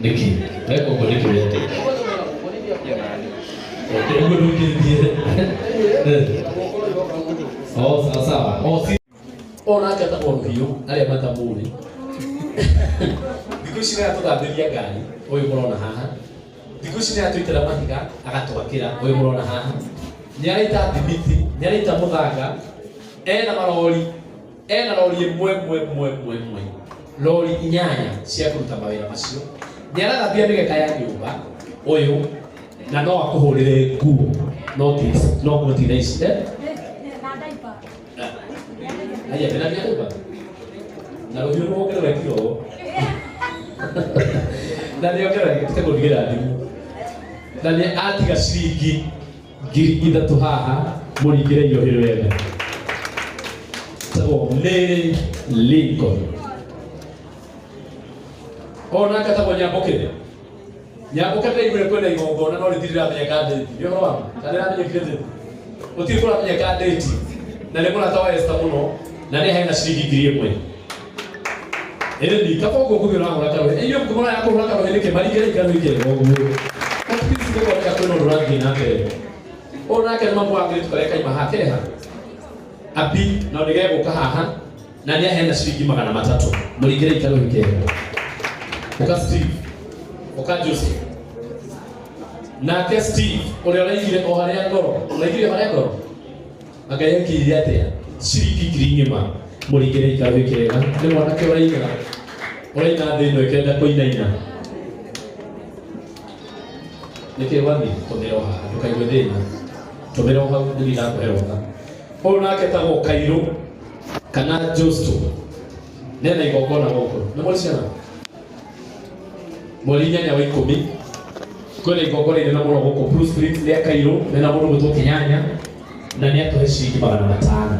Nĩkĩ? Weka ũguo nĩkĩ we? Ũguo ndũngĩthiĩ. Oh, sawa sawa. Oh, si onake etagwo Rũhiũ arĩa matamũrĩ. Thikũ ici nĩ aratũthambĩria ngari ũyũ mũrona haha. Thikũ ici nĩ aratũitĩra mahiga agatwakĩra ũyũ mũrona haha. Nĩ araita thimiti, nĩ araita mũthanga, ena marori, ena rori ĩmwe ĩmwe ĩmwe ĩmwe ĩmwe. Rori 8 cia kũruta mawĩra macio. Nĩ arathambia mĩgeka ya nyũmba ũyũ na no akũhũrĩre nguo no ti no nguo ti thaa ici. Aya, ndĩna nyũmba. Na rũhiũ rwongerera kiro ũũ. Na nĩ ongerera gĩtĩ kũndigĩra thimũ. Na nĩ atiga ciringi 3,000 haha mũringĩre irohĩ wega. Tagwo Mary Lincoln. Ona katagwo Nyamũkĩre. Nyamũkĩre ndaiguire kwĩna igongona no rĩtirĩ rĩramenyeka date. Nĩ ũhoro wa ma? Kana rĩramenyekire date? Gũtirĩ kũramenyeka date. Na nĩ mũrata wa Esther mũno na nĩ heana ciringi 1,000. Ĩni kaba ũguo kũgĩ ũragũra karũhĩ. Inyuĩ mũraya kũgũra karũhĩ nĩkĩ? Maringĩre ikarũhĩ kega ũguo. At least nĩkuoneka kwĩna ũndũ ũrathiĩ na mbere. Ũyũ nake nĩ mamu wa kairĩtu karĩa kaima haha keha. Abi no nĩgegũka haha na nĩ aheana ciringi 300. Mũringĩre ikarũhĩ kega. Ũka Steve. Ũka Joseph. Nake Steve ũrĩa ũraigire o harĩa ngoro. Ũraigire o harĩa ngoro? Ngai ekire atĩa? Ciringi 1,000. Mũringĩre ikarũhĩ kega. Nĩ mwanake ũraina. Ũraina thĩ ĩno ĩkenda kũinaina. Nĩkĩ wathiĩ? Tũmĩra o haha, ndũkaigue thĩna. Tũmĩra o hau nĩthiĩ ndakũhe rũtha. Ũyũ nake etagwo Kairũ kana Justo. Nena igongona gũkũ. Nĩ mũrĩ ciana? Mweri 8 wa 10 kwĩna igongona inene mũno gũkũ Blue Springs rĩa Kairũ nena mũndũ gwĩtwo Kĩnyanya na nĩ atũhe ciringi 500.